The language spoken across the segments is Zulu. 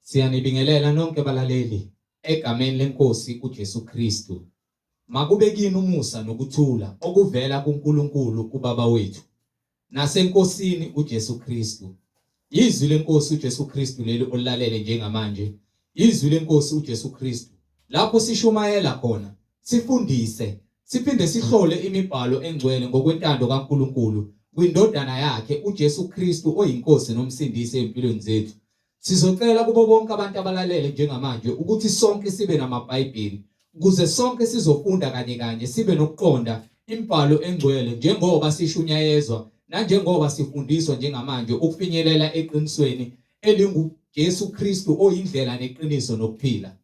Siyanibingelela nonke balaleli egameni lenkosi uJesu Kristu. Makube kini umusa nokuthula okuvela kuNkulunkulu kuBaba wethu naseNkosini uJesu Kristu. Izwi lenkosi uJesu Kristu leli olilalele njengamanje. Izwi lenkosi uJesu Kristu lapho sishumayela khona, sifundise, siphinde sihlole imibhalo engcwele ngokwentando kaNkulunkulu kwindodana yakhe uJesu Kristu oyiNkosi noMsindisi ezimpilweni zethu. Sizocela kubo bonke abantu abalalele njengamanje ukuthi sonke sibe namaBhayibheli ukuze sonke sizofunda kanye kanye sibe nokuqonda imibhalo engcwele njengoba sishunyayezwa nanjengoba sifundiswa njengamanje ukufinyelela eqinisweni elinguJesu Kristu oyindlela neqiniso nokuphila.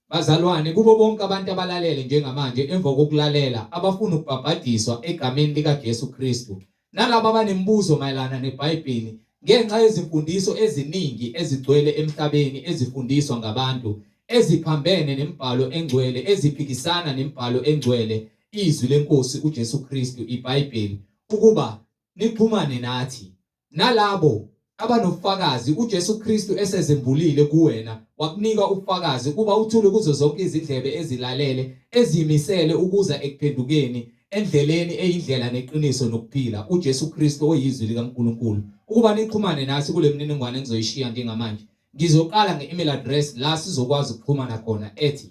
Bazalwane, kubo bonke abantu abalalele njengamanje emva kokulalela abafuna ukubhabhadiswa egameni likaJesu Kristu nalabo abanemibuzo mayelana neBhayibheli ngenxa yezimfundiso eziningi ezigcwele emhlabeni ezifundiswa ngabantu eziphambene nemibhalo engcwele eziphikisana nemibhalo engcwele izwi lenkosi uJesu Kristu iBhayibheli ukuba nixhumane nathi Nalabo abanobufakazi uJesu Kristu esezembulile kuwena, wakunika ubufakazi ukuba uthule kuzo zonke izindlebe ezilalele, eziyimisele ukuza ekuphendukeni endleleni eyindlela neqiniso nokuphila, uJesu Kristu oyizwi likaNkulunkulu. Ukuba nixhumane nathi kule mininingwane engizoyishiya njengamanje. Ngizoqala nge-email address la sizokwazi ukuxhumana khona ethi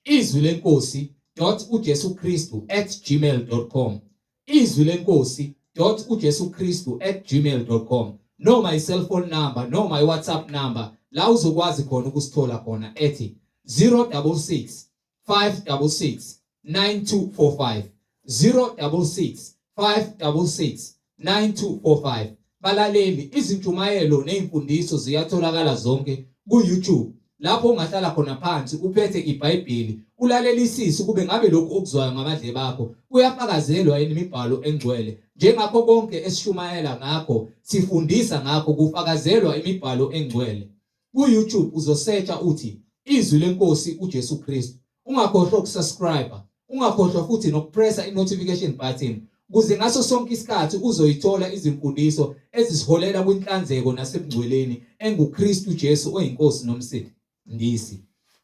izwi lenkosi dot ujesu kristu at gmail dot com izwi lenkosi dot ujesu kristu at gmail dot com noma i-cellphone number noma i-whatsapp number la uzokwazi khona ukusithola khona ethi 066 566 9245 066 566 9245 Balaleli, izintshumayelo nezimfundiso ziyatholakala zonke ku-YouTube lapho ungahlala khona phansi uphethe iBhayibheli ulalelisise kube ngabe lokhu okuzwayo ngamadlebe akho kuyafakazelwa yini imibhalo engcwele njengakho konke esishumayela ngakho sifundisa ngakho kufakazelwa imibhalo engcwele ku-YouTube uzosearcha uthi izwi lenkosi uJesu Kristu Ungakhohlwa ukusubscribe, ungakhohlwa futhi nokupressa i-notification button ukuze ngaso sonke isikhathi uzoyithola izimfundiso ezisiholela kwinhlanzeko nasebungcweleni enguKristu Jesu oyiNkosi noMsindisi.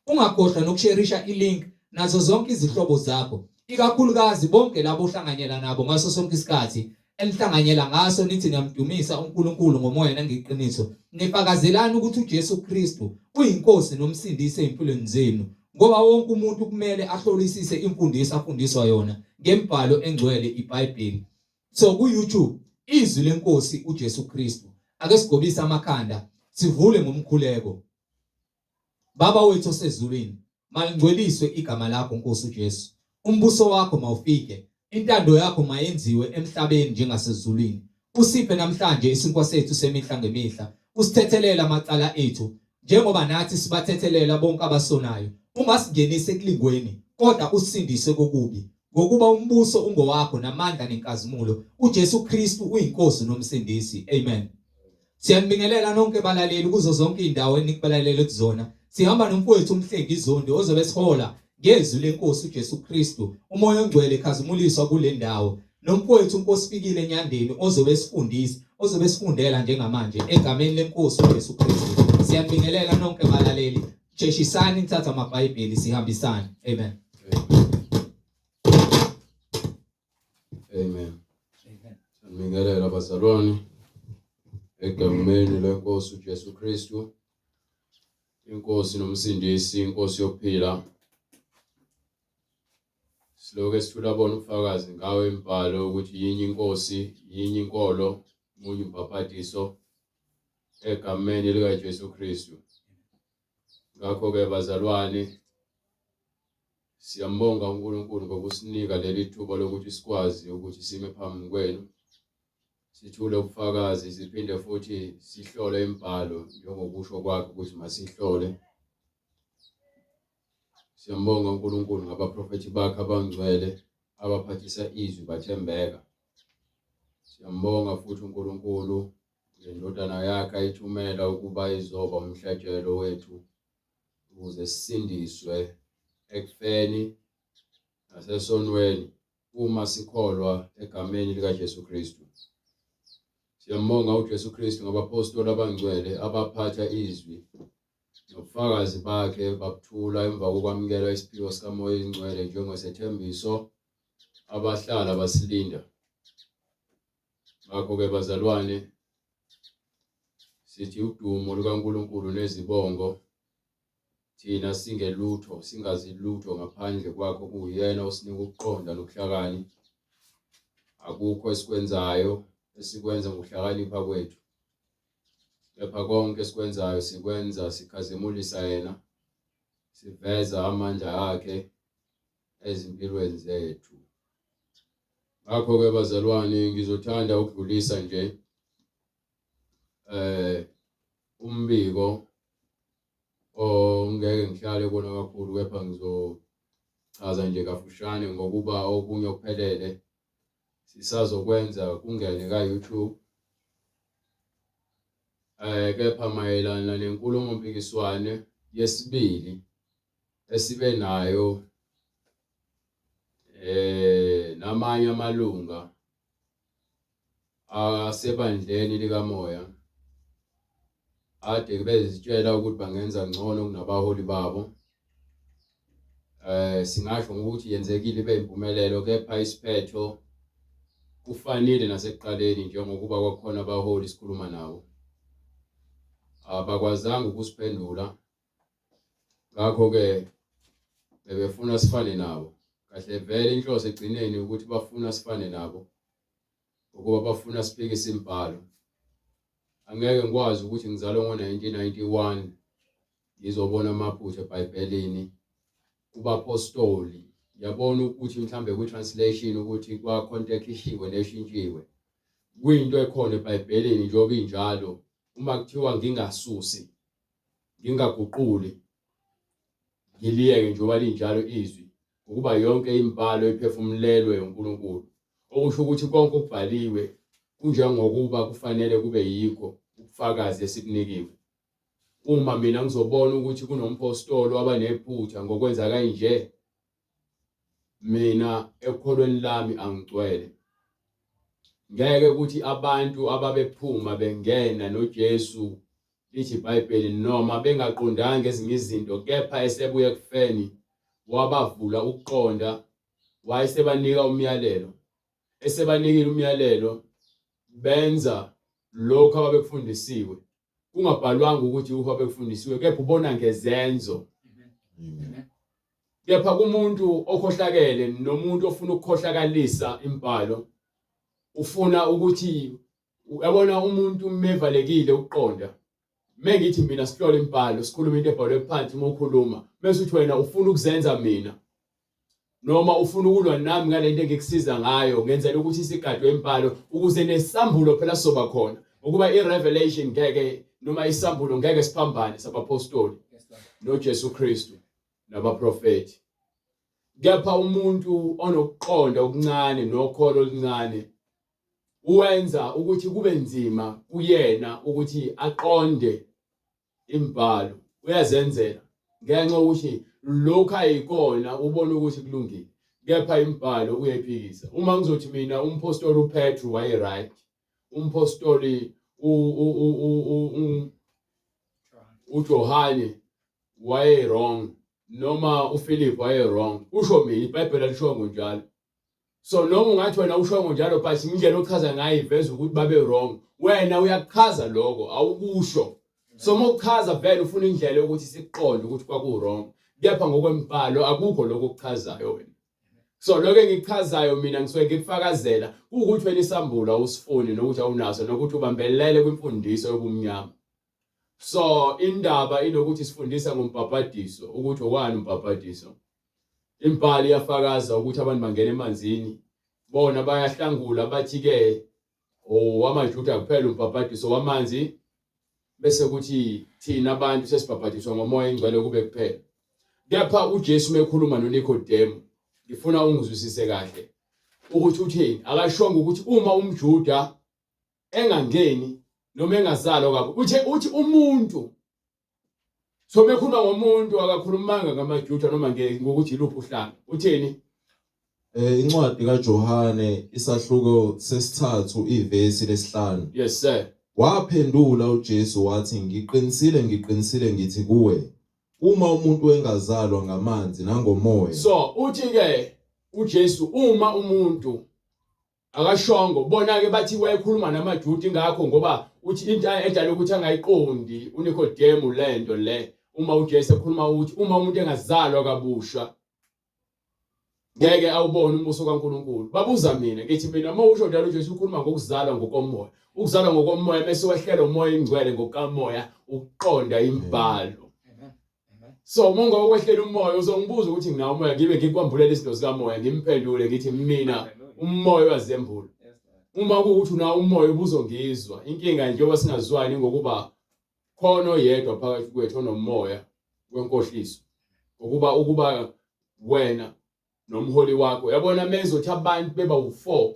Ungakhohlwa nokusherisha ilink nazo zonke izihlobo zakho, ikakhulukazi bonke labo ohlanganyela nabo ngaso sonke isikhathi enihlanganyela ngaso nithi niyamdumisa uNkulunkulu ngomoya nangeqiniso nifakazelani ukuthi uJesu Kristu uyiNkosi noMsindisi ezimpilweni zenu ngoba wonke umuntu kumele ahlolisise imfundiso afundiswa yona ngembhalo engcwele iBhayibheli so ku YouTube izwi lenkosi uJesu Kristu ake sigobise amakhanda sivule ngomkhuleko Baba wethu osezulwini, malingcweliswe igama lakho Nkosi uJesu. Umbuso wakho mawufike, intando yakho mayenziwe emhlabeni njengasezulwini. Usiphe namhlanje isinkwa sethu semihla ngemihla, usithethelele amacala ethu njengoba nathi sibathethelela bonke abasonayo. Ungasingenisi ekulingweni, kodwa usisindise kokubi. Ngokuba umbuso ungowakho namandla nenkazimulo, uJesu Kristu uyiNkosi noMsindisi. Amen. Siyanibingelela nonke balaleli kuzo zonke izindawo enikubalalele kuzona. Sihamba nomfowethu uMhlengi Zondi ozobe sihola ngezwi lenkosi uJesu Kristu, uMoya oNgcwele ekhazimuliswa kule ndawo. Nomfowethu uNkosifikile Nyandeni ozobe esifundisa, ozobe esifundela njengamanje egameni lenkosi uJesu Kristu. Siyanibingelela nonke balaleli. Sheshisani nithathe amaBhayibheli sihambisane. Amen. Amen. Sanibingelela bazalwane egameni lenkosi uJesu Kristu, inkosi nomsindisi, inkosi yokuphila. Siloke sithula bona ubufakazi ngawo imibhalo ukuthi yinye inkosi, yinye inkolo, munye umbhaphatiso egameni likaJesu Kristu. Ngakho-ke bazalwane Siyambonga uNkulunkulu ngokusinika leli thuba lokuthi sikwazi ukuthi sime phambi kwenu sithule ubufakazi siphinde futhi sihlole imibhalo njengokusho kwakhe ukuthi masihlole. Siyambonga uNkulunkulu ngabaprofethi bakhe abangcwele abaphathisa izwi bathembeka. Siyambonga futhi uNkulunkulu ngendodana yakhe ayithumela ukuba izoba umhlatshelo wethu ukuze sisindiswe ekufeni nasesonweni uma sikholwa egameni likaJesu Kristu. Siyambonga uJesu Kristu ngabapostoli abangcwele abaphatha izwi Nobufakazi bakhe babuthula emva kokwamukela isiphiwo sikaMoya oyiNgcwele njengesethembiso abahlala basilinda. Ngakho-ke bazalwane, sithi udumo lukaNkulunkulu nezibongo thina singelutho, singazi lutho ngaphandle kwakho kuwuyena osinika ukuqonda nobuhlakani. Akukho esikwenzayo esikwenza ngokuhlakanipha kwethu. Kepha konke esikwenzayo sikwenza sikhazimulisa yena, siveza amandla akhe ezimpilweni zethu. Ngakho-ke bazalwane ngizothanda ukudlulisa nje eh umbiko ongeke ngihlale kona kakhulu kepha ngizochaza nje kafushane ngokuba okunye okuphelele sisazokwenza kungene ka-YouTube. Eh kepha mayelana nenkulumo mpikiswane yesibili esibe nayo eh namanye amalunga asebandleni likamoya ade bezitshela ukuthi bangenza ngcono kunabaholi babo eh singasho ngokuthi yenzekile ibe impumelelo kepha isiphetho kufanele nasekuqaleni njengokuba kwakhona abaholi sikhuluma nabo abakwazanga ukusiphendula ngakho-ke bebefuna sifane nabo kahle vele inhloso egcineni ukuthi bafuna sifane nabo ukuba bafuna siphikise imibhalo angeke ngikwazi ukuthi ngizalwe ngo-1991 ngizobona amaphutha eBhayibhelini kubapostoli ngiyabona ukuthi mhlambe kwi-translation ukuthi kwakhonto ekhishiwe neshintshiwe kuyinto ekhona eBhayibhelini njengoba injalo uma kuthiwa ngingasusi ngingaguquli ngiliyeke njengoba linjalo izwi ngokuba yonke imibhalo iphefumulelwe uNkulunkulu okusho ukuthi konke okubhaliwe kunjengokuba kufanele kube yikho ubufakazi esibunikiwe uma mina ngizobona ukuthi kunompostoli wabanephutha ngokwenza kanje mina ekukholweni lami angigcwele ngeke ukuthi abantu ababephuma bengena noJesu lithi iBhayibheli noma bengaqondanga ezinye izinto kepha esebuye ekufeni wabavula ukuqonda wayesebanika umyalelo esebanikile umyalelo benza lokho ababekufundisiwe kungabhalwanga ukuthi uphi abekufundisiwe kepha ubona ngezenzo kepha kumuntu okhohlakele nomuntu ofuna ukukhohlakalisa imbhalo ufuna ukuthi uyabona umuntu mevalekile ukuqonda mengithi mina sihlole imbhalo sikhuluma into ebhalwe phansi uma ukhuluma bese uthi wena ufuna ukuzenza mina noma ufuna ukulwa nami ngalento engikusiza ngayo ngenzela ukuthi sigadwe imbhalo ukuze nesambulo phela soba khona ukuba irevelation ngeke noma isambulo ngeke siphambane sabapostoli noJesu Kristu nabaprofeti kepha umuntu onokuqonda okuncane nokholo oluncane uwenza ukuthi kube nzima kuyena ukuthi aqonde imibhalo uyazenzela ngenxa yokuthi lokhu ayikona ubona ukuthi kulungile kepha imibhalo uyayiphikisa uma ngizothi mina umpostoli uPetru waye right umpostoli uJohane waye wrong noma uPhilip waye wrong usho mina iBhayibheli alishongo njalo so noma ungathi wena ushongo njalo but indlela ochaza ngayo iveza ukuthi babe wrong wena uyakuchaza lokho awukusho so uma uchaza vele ufuna indlela yokuthi sikuqonde ukuthi kwaku wrong kepha ngokwembhalo akukho lokho okuchazayo wena so lokho engikuchazayo mina ngisuke ngikufakazela kuwukuthi wena isambulo awusifuni nokuthi awunaso nokuthi ubambelele kwimfundiso yobumnyama so indaba inokuthi sifundisa ngombhabhadiso ukuthi owani umbhabhadiso Imbhalo iyafakaza ukuthi abantu bangena emanzini bona bayahlangula bathi ke owamaJuda kuphela umbhabhadiso wamanzi bese kuthi thina abantu sesibhabhadiswa ngomoya ingcwele kube kuphela kepha uJesu mekhuluma noNikodemu ngifuna ungizwisise kahle ukuthi uthini akashongo ukuthi uma umJuda engangeni noma engazalwa kwabo uthe uthi umuntu So bekhuluma ngomuntu akakhulumanga ngamaJuda noma ngokuthi yiluphi uhlanga. Uthini? Eh incwadi kaJohane isahluko sesithathu ivesi lesihlanu. Yes sir. Waphendula uJesu wathi, Ngiqinisile, ngiqinisile ngithi kuwe, uma umuntu engazalwa ngamanzi nangomoya. So uthi ke uJesu uma umuntu akashongo bona ke bathi wayekhuluma namaJuda ingakho ngoba uthi into edala ukuthi angayiqondi uNikodemu lento le uma uJesu ekhuluma uthi uma umuntu engazalwa kabusha ngeke awubone umbuso kaNkuluNkulu. Babuza mina ngithi mina uma usho njalo uJesu ukhuluma ngokuzalwa ngokomoya. Ukuzalwa ngokomoya bese wehlelwa umoya ingcwele ngokamoya ukuqonda imibhalo. So uma ungokwehlela umoya uzongibuza ukuthi nginawo umoya ngibe ngikwambulela izinto zikamoya ngimphendule ngithi mina umoya uyazembula. Uma kuwukuthi unawo umoya ubuzongizwa. Inkinga njengoba singazwani ngokuba Khona oyedwa phakathi kwethu onomoya wenkohliso. Ukuba ukuba wena nomholi wakho yabona mezothi abantu beba u4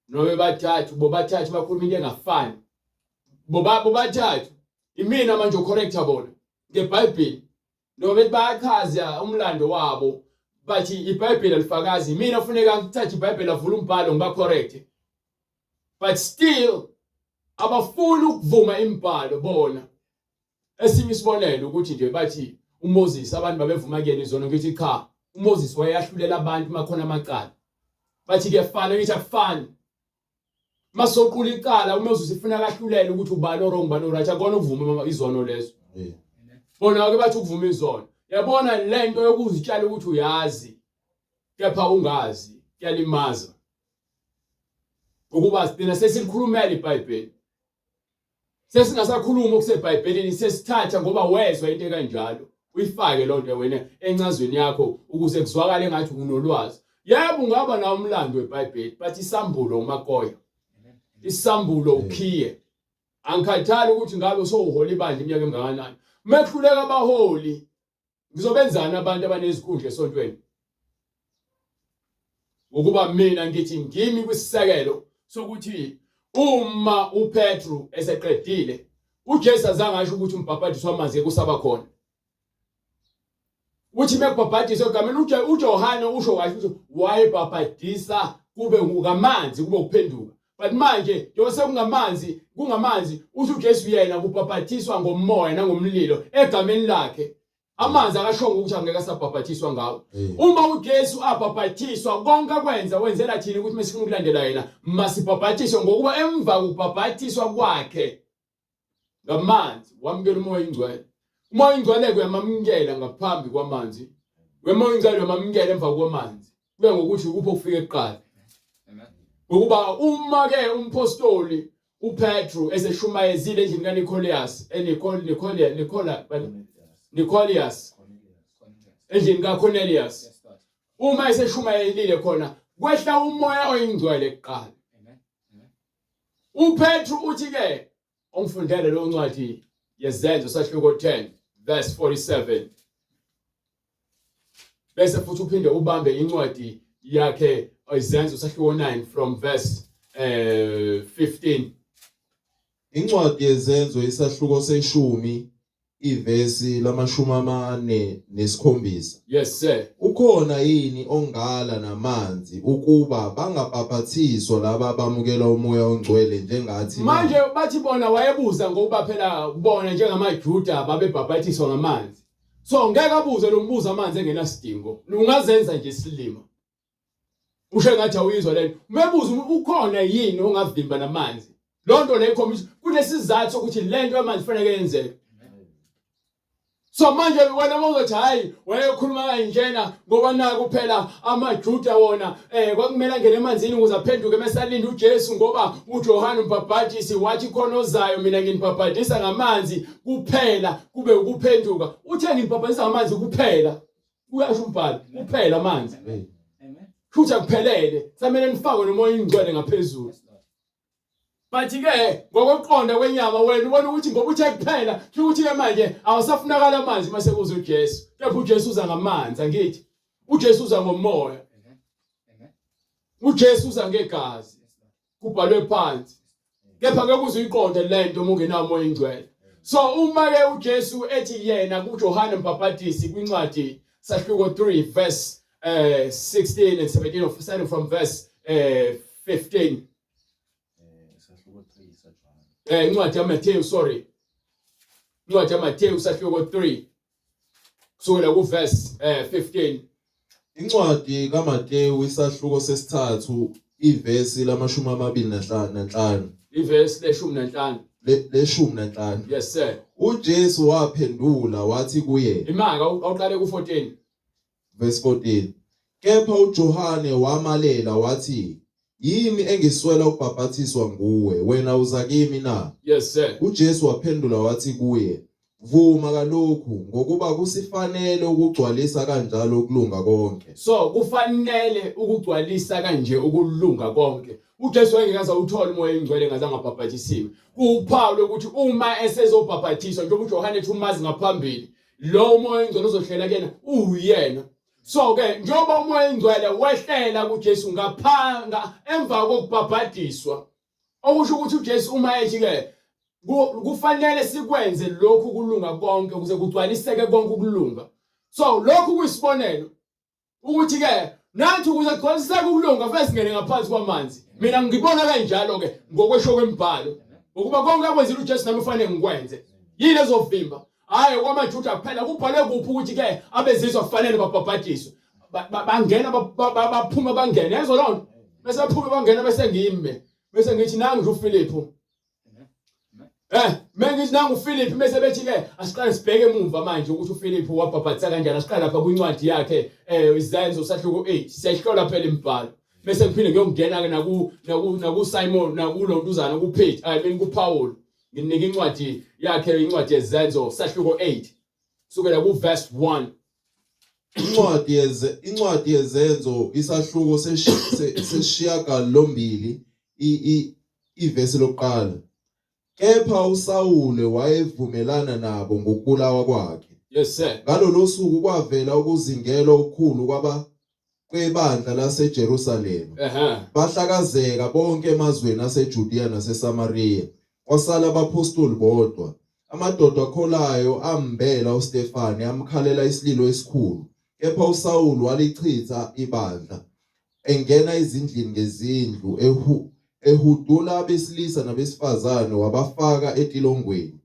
noma bebathathu bobathathu bakhuluma into engafani boba bobathathu imina manje ucorrector bona ngeBhayibheli noma bethi bayachaza umlando wabo bathi iBhayibheli alifakazi mina kufuneka ngithathe iBhayibheli avule umbhalo ngiba correct but still abafuni ukuvuma imibhalo bona esinye isibonelo ukuthi nje bathi uMoses abantu babevuma kuyena izono ngithi cha uMoses wayeyahlulela abantu makhona amacala bathi kuyafana ngithi akufani masoqula icala uMoses ifuna kahlulele ukuthi ubani orong ubani oright akona ukuvuma izono lezo bona ke bathi ukuvuma izono yabona lento yokuzitshala ukuthi uyazi kepha ungazi kuyalimaza Ukuba thina sesilikhulumela iBhayibheli. Sesingasakhuluma okuseBhayibhelini sesithatha ngoba wezwa into ekanjalo. Uyifake loo nto wena encazweni yakho ukuze kuzwakale engathi unolwazi. Yebo ungaba nawo umlando weBhayibheli but isambulo umakoya. Isambulo ukhiye. Angikhathali ukuthi ngabe usowuhola ibandla iminyaka engakanani. Mehluleka abaholi Ngizobenzani abantu abanezikhundla esontweni? Ngokuba mina ngithi ngimi kwisisekelo sokuthi uma uPetru eseqedile uJesu azange asho ukuthi umbhabhadiso wamanzi kusaba khona. Uthi mekubhabhadiswa egameni uJohane usho kahle ukuthi wayebhabhadisa kube ngamanzi kube ukuphenduka. But manje njengoba sekungamanzi kungamanzi uthi uJesu yena kubhabhathiswa ngomoya nangomlilo egameni lakhe. Amanzi akashongo ukuthi angeke asabhabhathiswa ngawo. Uma uJesu abhabhathiswa konke akwenza wenzela thina ukuthi mesifuna ukulandela yena masibhabhathiswe ngokuba emva kokubhabhathiswa kwakhe ngamanzi wamukela umoya ingcwele. Umoya ingcwele kuyamamukela ngaphambi kwamanzi. Umoya ingcwele uyamamukela emva kwamanzi. Kuya ngokuthi ukuphi okufike kuqala. Ngokuba uma ke umpostoli uPetru eseshumayezile endlini kaNicolius, eNicol Nicolia Nicola Nicolius endlini kaCornelius. Uma eseshumayelile khona kwehla umoya oyingcwele kuqala. UPetru uthi ke ongifundele lo ncwadi yezenzo sahluko 10 verse 47 bese futhi uphinde ubambe incwadi yakhe izenzo sahluko 9 from verse 15 Incwadi yezenzo isahluko seshumi ivesi lamashumi 47. Yes sir. Ukhona yini ongala namanzi ukuba bangabhapathiswa laba abamukela umoya ongcwele njengathi na? Manje bathi bona wayebuza ngokuba phela bona njengamaJuda babebhapathiswa ngamanzi. So ngeke abuze lo mbuzo amanzi engenasidingo. Ungazenza nje isilima. Usho engathi awuyizwa lento. Umebuza ukhona yini ongavimba namanzi. Loo nto leyo ikhombisa kunesizathu sokuthi lento yamanzi kufanele yenzeke. So manje wena mawuzothi hayi wayekhuluma kanjena ngoba naku phela amaJuda wona eh kwakumele angene emanzini ukuze aphenduke mesalinda uJesu ngoba uJohane umbhabhadisi wathi khona ozayo mina nginibhabhadisa ngamanzi kuphela kube ukuphenduka uthe nginibhabhadisa ngamanzi kuphela uyasho umbhalo kuphela amanzi futhi akuphelele samele nifakwe nomoya ingcwele ngaphezulu But ke ngokoqonda kwenyama wena ubona ukuthi ngoba uthe kuphela kusho ukuthi ke manje awusafunakala amanzi mase kuza uJesu. Kepha uJesu uza ngamanzi angithi. uJesu uza ngomoya. uJesu uza ngegazi. Kubhalwe phansi. Kepha ngeke uze uyiqonde lento uma ungenawo umoya ingcwele. So uma ke uJesu ethi yena kuJohane Mbhabhadisi kwincwadi sahluko 3 verse 16 and 17 of starting from verse 15. Isahluko 3 saJohane. Incwadi yaMathewu, sorry. Incwadi yaMathewu sahluko 3 kusukela kuverse 15. Incwadi kaMatewu isahluko sesithathu ivesi lamashumi amabili nanhlanu. Ivesi leshumi nanhlanu. Leshumi nanhlanu. Yes sir. UJesu waphendula wathi kuye. Imaka awuqale ku-14. Verse 14. Kepha uJohane wamalela wathi, Yimi engiswela ukubhapathiswa nguwe, wena uza kimi na? Yes sir. UJesu waphendula wathi kuye, Vuma kalokhu, ngokuba kusifanele ukugcwalisa kanjalo ukulunga konke. So kufanele ukugcwalisa kanje ukulunga konke. UJesu wayengeke aze awuthole umoya oyingcwele engazange abhabhatisiwe. Kuwuphawu lokuthi uma esezobhabhatiswa njengoba uJohane ethi umazi ngaphambili, lo umoya oyingcwele ozohlela kuyena uwuyena. So ke njengoba umoya oyingcwele wehlela kuJesu ngaphanga emva kokubhabhadiswa, okusho ukuthi uJesu uma ethi ke kufanele sikwenze lokhu kulunga konke ukuze kugcwaliseke konke ukulunga. So lokhu kuyisibonelo ukuthi ke nathi ukuze kugcwaliseke ukulunga kufanele singene ngaphansi kwamanzi. Mina ngibona kanjalo ke ngokwesho kwemibhalo ukuba konke akwenzile uJesu nami kufanele ngikwenze. Yini ezovimba? Hayi kwamaJuda kuphela. Kubhalwe kuphi ukuthi ke abezizwe kufanele babhabhadiswe? Bangena baphuma bangena, yezwa loo nto, bese baphume bangena, bese ngime bese ngithi nangu nje uFiliphu, mengithi nangu uFiliphu, bese bethi ke asiqale sibheke emumva manje ukuthi uFiliphu wabhabhathisa kanjani. Asiqale lapha kwincwadi yakhe Izenzo sahluko 8, siyayihlola phela imibhalo, bese ngiphinde ngiyongena ke naku Simon nakulontuzana kuPeter, I mean kuPaul. Nginika incwadi yakhe, incwadi yeZenzo sahluko 8 kusukela ku verse 1. Incwadi yeZenzo isahluko sesishiyagalombili ivesi lokuqala. Kepha uSawule wayevumelana nabo ngokubulawa kwakhe. Yes sir. Ngalolo suku kwavela ukuzingelwa okukhulu kwaba kwebandla laseJerusalema. Bahlakazeka bonke emazweni aseJudiya naseSamariya. Kwasala abaphostoli bodwa. Amadoda akholayo ambela uStefane amkhalela isililo esikhulu. Kepha uSawulu walichitha ibandla, engena ezindlini ngezindlu, ehudula abesilisa nabesifazane wabafaka etilongweni.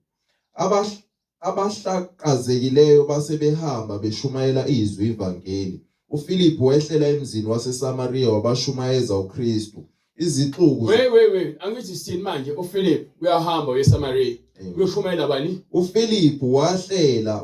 Abahlakazekileyo base behamba beshumayela izwi ivangeli. UFiliphu wehlela emzini waseSamariya wabashumayeza uKristu. Izixuku Wait wait wait, angithi sithini manje? uPhilip uyahamba uye eSamaria uyoshumayela bani? UFiliphu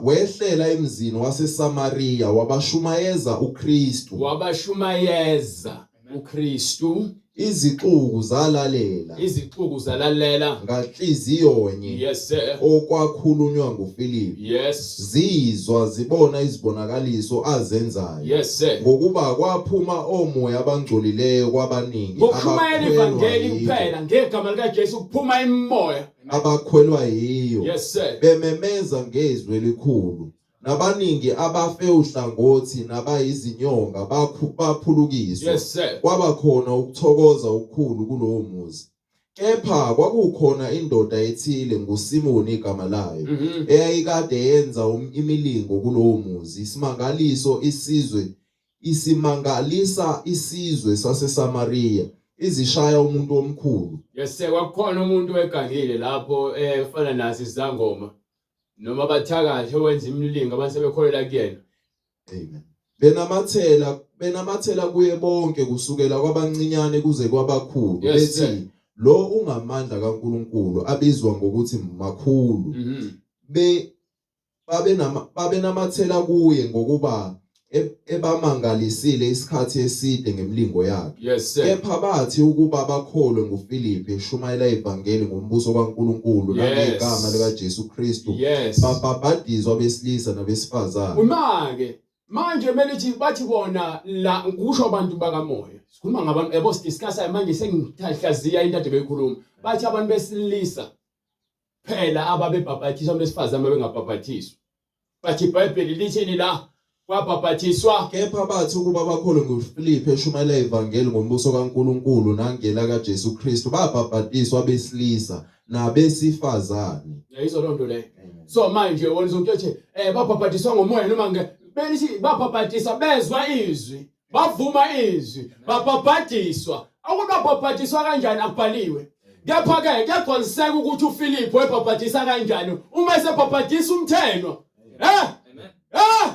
wehlela emzini waseSamariya wabashumayeza uKristu. Wabashumayeza uKristu. Izixuku zalalela. Izixuku zalalela. Nganhliziyonye. Yes sir. Okwakhulunywa nguFiliphu. Yes. Zizwa zibona izibonakaliso azenzayo. Yes sir. Ngokuba kwaphuma omoya abangcolileyo kwabaningi. Ngokushumayela ivangeli kuphela ngegama likaJesu kuphuma imimoya. Abakhwelwa yiyo. Yes sir. Bememeza ngezwi elikhulu. Nabaningi abafe uhlangothi nabayizinyonga baphulukiswa. Yes sir. Kwaba khona ukuthokoza okukhulu kulowo muzi. Kepha kwakukhona indoda ethile nguSimoni igama layo, eyayikade yenza imilingo kulowo muzi, isimangaliso isizwe isimangalisa isizwe saseSamariya, izishaya umuntu omkhulu. Yes sir, kwakukhona umuntu egangile lapho efana naso isangoma noma abathakathi owenza imilingo, abantu sebekholelwa kuyena. Amen. Benamathela kuye bonke kusukela kwabancinyane kuze kwabakhulu, Yes, sir. bethi lo ungamandla kaNkuluNkulu abizwa ngokuthi makhulu. Be babenamathela kuye ngokuba ebamangalisile isikhathi eside ngemilingo yakhe. Yes sir. Kepha bathi ukuba bakholwe nguFiliphu eshumayela ivangeli ngombuso kaNkuluNkulu nangegama likaJesu Kristu, babhabhadizwa abesilisa nabesifazane. Uma-ke manje kumele ithi bathi bona la kusho abantu bakamoya, sikhuluma ngabantu yabo, sidiscussa manje, sengihlaziya into ade beyikhuluma. Bathi abantu besilisa phela ababebhabhathiswa, abantu besifazane babengabhabhathiswa. Bathi iBhayibheli lithini la? Kwabhabhathiswa. Kepha bathi ukuba bakholwe nguFiliphu eshumayela ivangeli ngombuso kaNkuluNkulu nangela kaJesu Kristu, babhabhatiswa abesilisa nabesifazane. Yayizwa loo nto leyo. So manje wona uzokuthi babhabhatiswa ngomoya noma nge benithi babhabhatiswa, bezwa izwi, bavuma izwi, babhabhadiswa. Ukuthi babhabhadiswa kanjani akubhaliwe. Kepha ke kuyagcwaliseka ukuthi uFiliphu webhabhadisa kanjani uma esebhabhadisa umthenwa. Eh? Eh?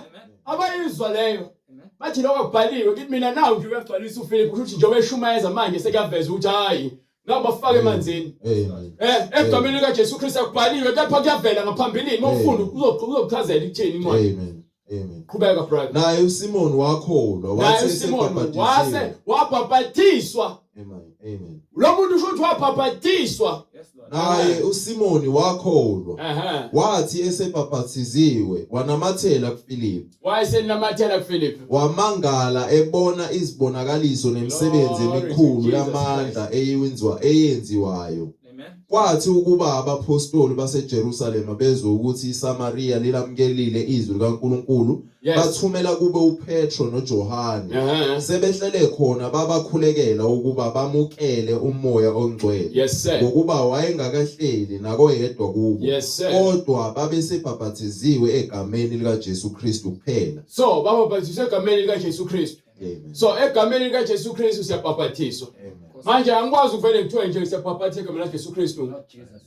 Abayizwa leyo. Bathi lokho kubhaliwe kithi mina nawu nje uyagcwalisa uFiliphu kusho ukuthi njengoba eshumayeza manje sekuyaveza ukuthi hayi ngabafaka emanzini. Amen. Eh egameni likaJesu Kristu akubhaliwe kepha kuyavela ngaphambilini uma ufunda uzokuchazela ikuthini incwadi. Amen. Amen. Qhubeka brother. Naye uSimon wakholwa Naye wathi uSimon wase esebhabhadisiwe. wabhabhadiswa. Amen. Amen. Lo muntu usho ukuthi wabhabhadiswa. Yes, Lord. Naye uSimoni wakholwa Ehhe. wathi esebhabhathiziwe wanamathela kuFilipu. Wayesenamathela kuFiliphu. Wamangala ebona izibonakaliso nemisebenzi Glory to emikhulu Jesus yamandla eyenziwa eyenziwayo. Amen. Kwathi ukuba abaphostoli baseJerusalema bezwe ukuthi iSamariya lilamukelile izwi likaNkulunkulu, Yes. bathumela kube uPetro noJohane. Ehhe. Sebehlele khona babakhulekela ukuba bamukele uMoya oNgcwele, Yes sir. ngokuba wayengakahleli nakoyedwa kubo. Yes sir. Kodwa babesebhapathiziwe egameni likaJesu Kristu kuphela. So babhabhathiswa egameni likaJesu Kristu. Amen. So egameni likaJesu Kristu siyabhabhathiswa. Amen. Manje angikwazi ukuvele ngithiwe nje siyabhabhathisa egameni likaJesu Kristu. Lord Jesus.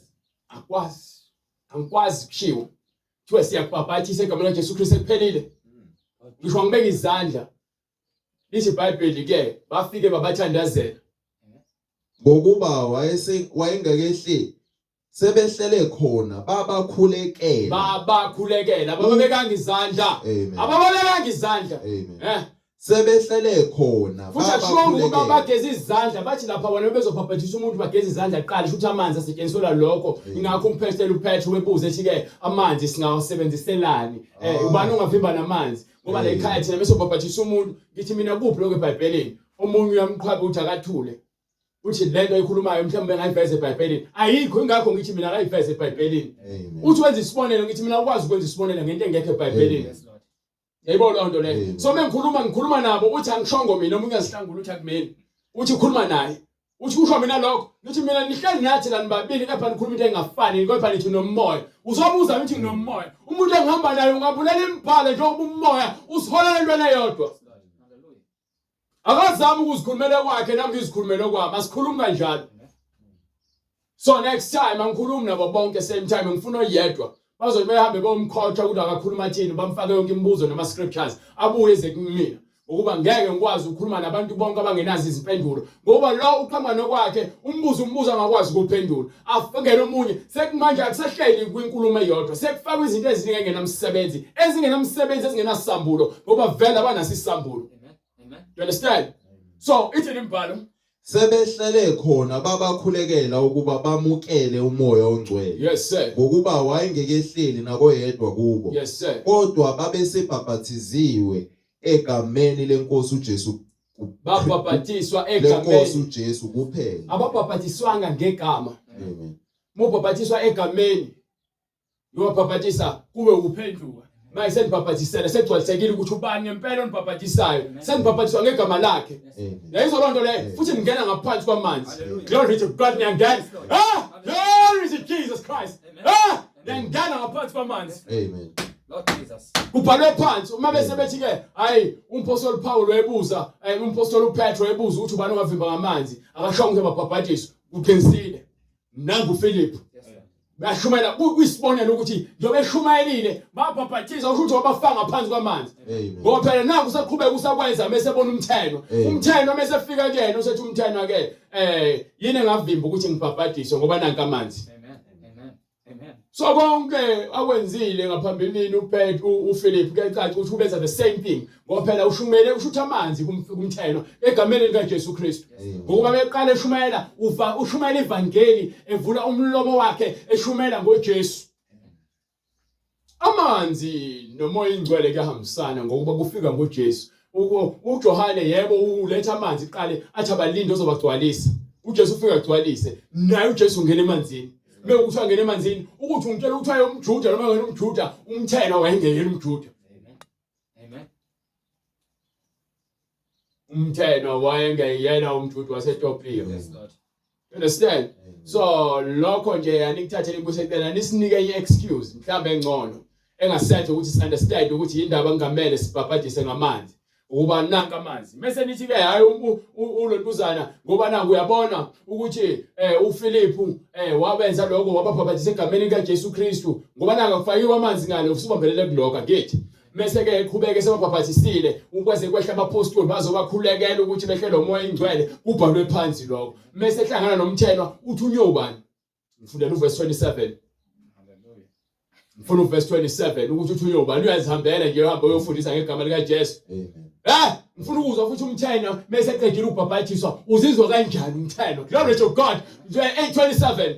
Akwazi. Angikwazi kushiwo. Kuthiwe siyabhabhathisa egameni likaJesu Kristu ekuphelile. Ngisho ngibeka izandla. Lithi iBhayibheli ke bafike babathandazela. Ngokuba wayese wayengakehleli sebehlele khona babakhulekela. Babakhulekela, abababekanga izandla. Amen. Abababekanga izandla. Amen. Eh, Sebehlele khona futhi akushiwongo ukuba babakhulekela. bageze izandla bathi lapha bona bezobhabhathisa umuntu bageze izandla kuqala sho ukuthi amanzi asetshenziselwa lokho Amen. ingakho umphostoli uPetru webuze ethi ke amanzi singawasebenziselani eh Ah. ubani ongavimba namanzi ngoba la Amen. ekhaya thina mesobhabhathisa umuntu ngithi mina kuphi lokho eBhayibhelini omunye uyamqhwaba uthi akathule uthi lento ayikhulumayo mhlawumbe engayiveza eBhayibhelini ayikho ingakho ngithi mina akayiveze eBhayibhelini Amen. uthi wenza isibonelo ngithi mina ukwazi ukwenza isibonelo ngento engekho eBhayibhelini Yes, Lord. Yayibona leyo nto leyo. Amen. So mengikhuluma ngikhuluma nabo uthi angishongo mina omunye uyazihlangula uthi akumina. Uthi khuluma naye. Uthi kusho mina lokho. Ngithi mina nihleli nathi la nibabili kepha nikhuluma into engafani kodwa nithi nomoya. Uzobuza ngithi nginomoya. Umuntu engihamba naye ungabulela imibhalo njengoba umoya usiholela entweni eyodwa. Yes, Lord. Hallelujah. Akazami ukuzikhulumela kwakhe nami ngizikhulumele kwami. Asikhulumi kanjalo. So next time angikhulumi nabo bonke same time ngifuna oyedwa. Bazothi behambe bomkhotha ukuthi akakhuluma athini bamfake yonke imibuzo nama scriptures abuye eze kumina. Ukuba ngeke ngikwazi ukukhuluma nabantu bonke abangenazo izimpendulo ngoba lo uqhamuka nokwakhe umbuzo umbuzo angakwazi ukuphendula afungele omunye sekumanje akusahleli kwinkulumo eyodwa sekufakwa izinto eziningi engenamsebenzi ezingenamsebenzi ezingenasambulo ngoba vele abanaso isambulo. Amen. Amen. You understand? So ithini imibhalo? Sebehlele khona babakhulekela ukuba bamukele uMoya oNgcwele. Yes sir. Ngokuba wayengekehleli nakoyedwa kubo. Yes sir. Kodwa babesebhabhathiziwe egameni lenkosi uJesu Babhabhatiswa lenkosi egameni. uJesu kuphela. Ababhabhatiswanga ngegama. Amen. Mubhabhatiswa egameni. Ngiyobhabhatisa kube ukuphenduka. Manje senibhabhatisela segcwalisekile ukuthi ubani ngempela onibhabhatisayo. Senibhabhatiswa ngegama lakhe. Amen. Yayizwa loo nto leyo futhi ningena ngaphansi kwamanzi. Hallelujah. Glory to God niyangena. Ah! Glory to Jesus Christ. Ah! Niyangena ngaphansi kwamanzi. Amen. Lord Jesus. Kubhalwe phansi uma bese bethi ke hayi umpostoli Paul webuza umpostoli uPetro webuza ukuthi ubani ongavimba ngamanzi akashongo ukuthi babhabhatiswe kuqinisile nangu Philip Yes, Lord. bashumela kuyisibonelo ukuthi njengoba eshumayelile babhabhathiswa usho ukuthi wabafaka ngaphansi kwamanzi Amen. ngoba phela nangu usaqhubeka usakwenza mase ebona umtheno Amen. umtheno mase efika kuyena usethi umtheno ke yini engavimba ukuthi ngibhabhadiswe ngoba nanka amanzi Amen. Amen. Amen. So konke akwenzile ngaphambilini uPetru uPhilip kuyacaca ukuthi ubenza the same thing ngoba phela ushumele ushutha amanzi kumtheno egameni likaJesu Kristu Amen. ngokuba beqala eshumayela uva ushumayela ivangeli evula umlomo wakhe eshumela ngoJesu amanzi nomoya ingcwele kuyahambisana ngokuba kufika ngoJesu uJohane yebo uletha amanzi qale athi abalinde ozobagcwalisa uJesu ufika agcwalise naye uJesu ungena emanzini mekuthi angena emanzini ukuthi ungitshela ukuthi wayengumJuda noma ngena umJuda umthelo wayengeyena umJuda Amen. Amen. umthelo wayengeyena umJuda waseTopiya Yes, Lord. You understand? Amen. So lokho nje anikuthathele ibusekelana nisinike enye excuse mhlawumbe engcono engasenza ukuthi si understand ukuthi indaba kungamele sibhabhadise ngamanzi. Ukuba nanka amanzi. Mese nithi ke hayi ulontuzana ngoba nangu uyabona ukuthi eh uFiliphu eh wabenza lokho wababhabhatisa egameni likaJesu Kristu ngoba nangu akufakiwe amanzi ngale usubambelele kulokho angithi. Mese ke eqhubeke sebabhabhathisile ukwaze kwehla abapostoli bazobakhulekela ukuthi behlele umoya ingcwele kubhalwe phansi lokho. Mese ehlangana nomthenwa uthi unyobani Ngifundela uverse 27. Ngifuna uverse 27 ukuthi uthi uyobani uyazihambela nje uhamba uyofundisa ngegama lika Jesu. Amen. Eh, ngifuna ukuzwa futhi umthena mase eqedile ukubhabhathiswa uzizwa kanjani umtheno? Glory to God. 8:27.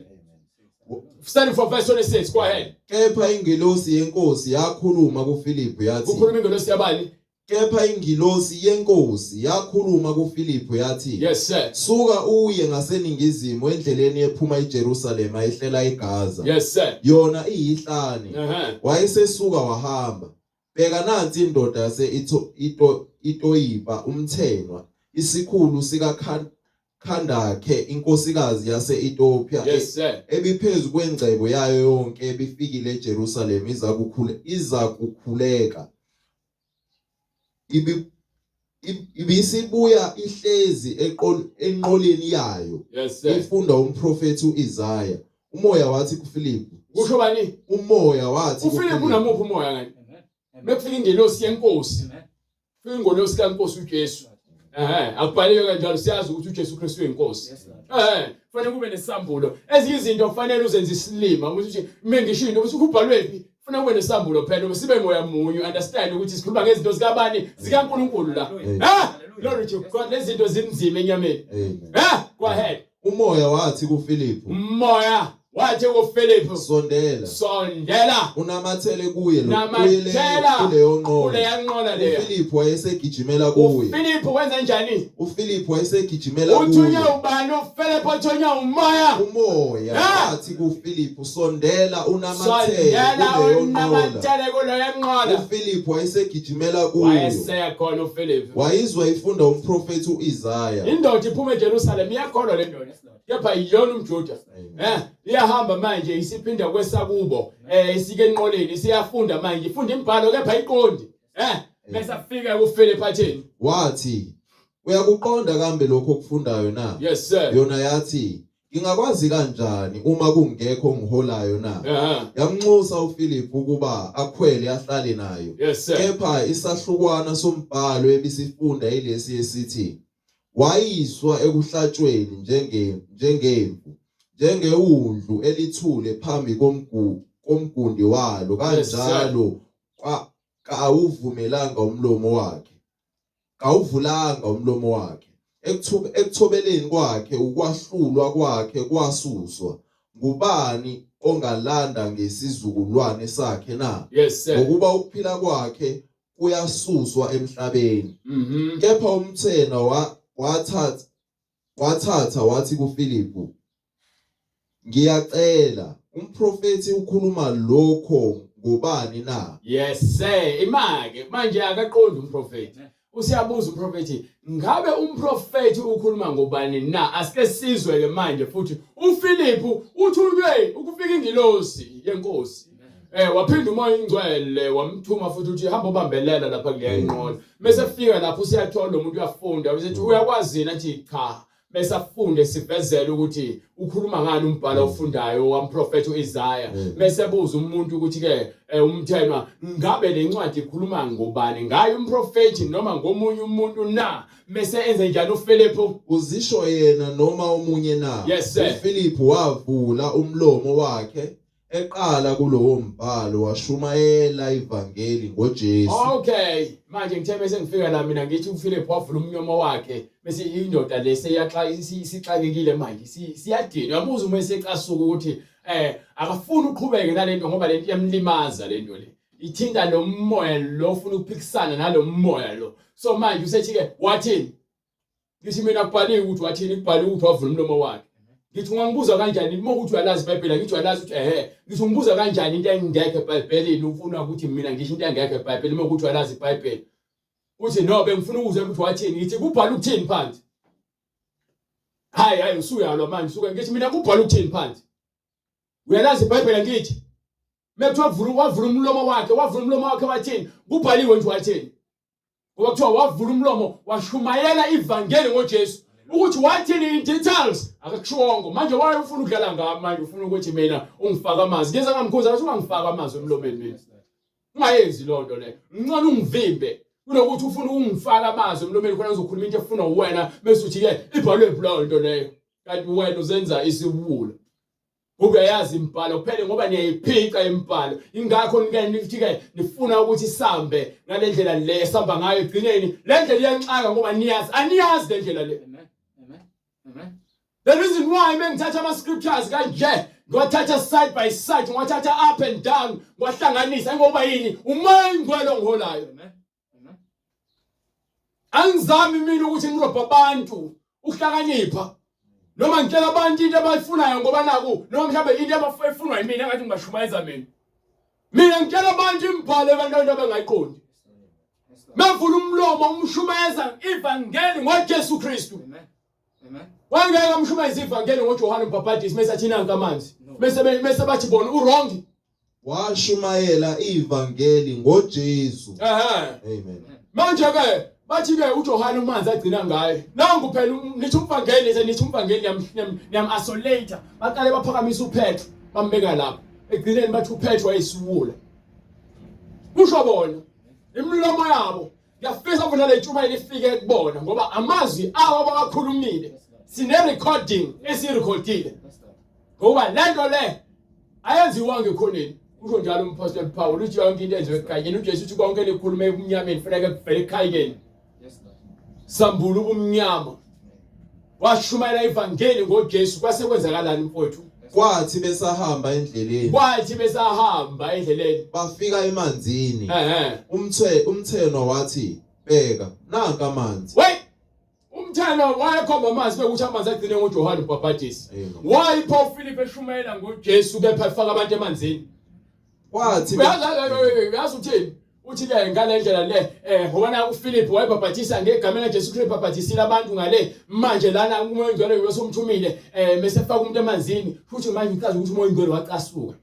Starting from verse 26, go ahead. Kepha ingelosi yenkosi yakhuluma kuFiliphu yathi Kukhuluma ingelosi yabani? Kepha ingilosi yeNkosi yakhuluma kuFiliphu yathi, Yes sir. Suka uye ngaseningizimu endleleni ephuma eJerusalema ehlela eGaza. Yes sir. Yona iyihlane. Uh-huh. Wayesesuka wahamba. Bheka nansi indoda yase Ito, Ito, Itoyipa umthenwa, isikhulu sikaKhandakhe inkosikazi yase-Ethiopia Yes sir. ebiphezu kwengcebo yayo yonke ebifikile eJerusalema iza kukhule iza kukhuleka. Ibisibuya ihlezi enqoleni yayo yes, sir. Ifunda umprofethi uIsaya. Umoya wathi kuFilipu. Kusho bani? Umoya wathi kuFilipu. Unamuphi umoya ngani? Mekufika ingelosi yenkosi. Fika ingelosi kaNkosi uJesu. Ehhe, akubhaliwe kanjalo siyazi ukuthi uJesu Kristu uyinkosi. Ehhe, kufanele kube nesambulo. Ezinye izinto kufanele uzenze isilima ukuthi uthi mina ngisho into ukuthi kubhalwe phi? Kufanele kube nesambulo phela uma sibe moya munye understand ukuthi sikhuluma ngezinto zikabani? ZikaNkulunkulu la. Eh, glory to God. Lezi zinto zinzima enyameni. Amen. Eh, go ahead. Umoya wathi kuFilipu. Umoya wathi kuFilipu, Sondela. Sondela. Unamathele kuye lo Namathela kuleyo nqola. Kuleya nqola leyo. uFilipu wayesegijimela kuye. uFilipu wenza njani? uFilipu wayesegijimela kuye. Uthunywe ubani uFilipu? Uthunywe umoya. Umoya Ah! wathi kuFilipu, sondela unamathele Sondela kuleyo nqola. unamathele kuleya nqola. uFilipu wayesegijimela kuyo. Wayeseya khona uFilipu. Wayizwa ifunda umprofethi uIsaya. Indoda iphuma eJerusalem iyakholwa le ndoda. Kepha iyona umJuda. Eh, iyahamba manje isiphinda kwesakubo. Eh, isike enqoleni isiyafunda manje ifunda imibhalo kepha ayiqondi. Eh, bese afika kuFilipu athini? Wathi, uyakuqonda kambe lokho okufundayo na? Yes sir. Yona yathi, ngingakwazi kanjani uma kungekho ongiholayo na? Uh-huh. Yamnxusa uFilipu ukuba akhwele ahlale nayo. Yes sir. Kepha isahlukwana sombhalo ebisifunda ilesi esithi wayiswa ekuhlatshweni njenge njengemvu njengewundlu elithule phambi komgu komgundi walo Yes, sir. kanjalo kawuvumelanga umlomo wakhe kawuvulanga umlomo wakhe ekuthobeleni kwakhe ukwahlulwa kwakhe kwasuswa ngubani ongalanda ngesizukulwane sakhe na Yes sir. ngokuba ukuphila kwakhe kuyasuswa emhlabeni Mhm. Kepha umthena wathatha wathatha wathi kuFilipu ngiyacela umprofethi ukhuluma lokho ngobani na Yes sir. Imake manje akaqondi umprofethi. Usiyabuza umprofethi, ngabe umprofethi ukhuluma ngobani na? Asike sizwe ke manje futhi uFilipu uthunywe ukufika ingilosi yenkosi. Eh waphinda umoya ingcwele wamthuma futhi uthi hamba ubambelela lapha kuleya nqola. Mase fika lapho usiyathola lo muntu uyafunda usethi uyakwazi yini athi cha. Bese afunde sivezele ukuthi ukhuluma ngani umbhalo ofundayo wamprofethi uIsaya. Bese buza umuntu ukuthi ke umthenwa ngabe le ncwadi ikhuluma ngobani ngaye umprofethi noma ngomunye umuntu na? Mese enze njani uFilipu? Uzisho yena noma omunye na? Yes sir. uFilipu wavula umlomo wakhe eqala kulowo mbhalo washumayela ivangeli ngoJesu. Okay, manje ngithe bese ngifika la mina ngithi uPhilip wavula umnyomo wakhe bese indoda le seyaxa isixakekile manje siyadinwa. Uyabuza uma esecasuka ukuthi eh akafuni uqhubeke nalento ngoba lento iyamlimaza lento le. Ithinta lo moya lo ufuna ukuphikisana nalo moya lo. So manje usethi ke wathini? Ngithi mina kubhaliwe ukuthi wathini kubhaliwe ukuthi wavula umlomo wakhe. Ngithi ungangibuza kanjani uma ukuthi uyalazi iBhayibheli ngithi uyalazi ukuthi ehe ngithi ungibuza kanjani into engekho eBhayibhelini ufuna ukuthi mina ngisho into engekho eBhayibhelini uma ukuthi uyalazi iBhayibheli. Uthi no bengifuna ukuzwa ukuthi wathini ngithi kubhala ukuthini phansi. Hayi hayi usuyalwa manje suka ngithi mina kubhala ukuthini phansi. Uyalazi iBhayibheli ngithi mekuthiwa wavula umlomo wakhe wavula umlomo wakhe wathini kubhaliwe nje wathini. Ngoba kuthiwa wavula umlomo washumayela ivangeli ngoJesu. Ukuthi wathini in details akakushiwongo. Manje waye ufuna ukudlala ngami manje ufuna ukuthi mina ungifaka amazwi. Ngeza ngamkhuza ngathi ungangifaka amazwi emlomeni mina. Ungayenzi loo nto leyo. Ngcono ungivimbe kunokuthi ufuna ukungifaka amazwi emlomeni khona ngizokhuluma into efunwa uwena bese uthi ke ibhalwe phi leyo nto leyo. Kanti wena uzenza isiwula. Uyayazi imibhalo kuphela ngoba niyayiphica imibhalo. Ingakho nike nithi ke nifuna ukuthi sambe ngalendlela le samba ngayo egcineni. Le ndlela iyanxaka ngoba niyazi aniyazi le ndlela le. Amen. Amen. Amen. The reason why mengithatha ama scriptures kanje ngiwathatha side by side ngiwathatha up and down ngiwahlanganisa ngoba yini umoya ingcwele ongiholayo. Amen. Amen. Angizami mina ukuthi ngirobhe abantu ukuhlakanipha noma ngitshela abantu into abayifunayo ngoba naku noma mhlawumbe into abayifunwa yimina engathi ngibashumayeza mina. Mina ngitshela abantu imibhalo abantu abangayiqondi. Mevula umlomo umshumayeza ivangeli ngoJesu Kristu. Amen. Amen. Wangeke amshumayeza ivangeli ngoJohane uMbhabhadisi mese athi nanka amanzi. Mese mese bathi bona uwrong. Washumayela ivangeli ngoJesu. Ehhe. Amen. Manje ke bathi ke uJohane umanzi agcina ngaye. Nangu phela nithi umvangeli nje nithi umvangeli niyam isolate. Baqale baphakamisa uPetro bambeka lapho. Egcineni bathi uPetro wayesiwula. Kusho bona imilomo yabo ngiyafisa ukuthi le ntshumayelo ifike kubona ngoba amazwi awo abawakhulumile sine recording esiyirekhodile ngoba lento le ayenziwanga ekhoneni usho njalo umphostoli Paul uthi yonke into enziwe ekukhanyeni uJesu uthi konke nikhulume ebumnyameni funeka kuvele ekukhanyeni sambula ubumnyama washumayela ivangeli ngoJesu kwase kwenzakalani mfowethu Kwathi besahamba endleleni kwathi besahamba endleleni bafika emanzini ehe umthe umthenwa wathi bheka nanka amanzi wait umthana wayekhomba amanzi bekuthi amanzi agcine ngoJohane uMbhabhadisi Amen. why pho Philip eshumayela ngoJesu kepha efaka abantu emanzini Kwathi uyazi uthini uthi ke ngale ndlela le eh ngoba na uPhilip wayebhabhathisa ngegama likaJesu Kristu ebhabhathisile abantu ngale manje lana umoya ongcwele uyosomthumile eh mase efaka umuntu emanzini futhi manje uchaza ukuthi umoya ongcwele wacasuka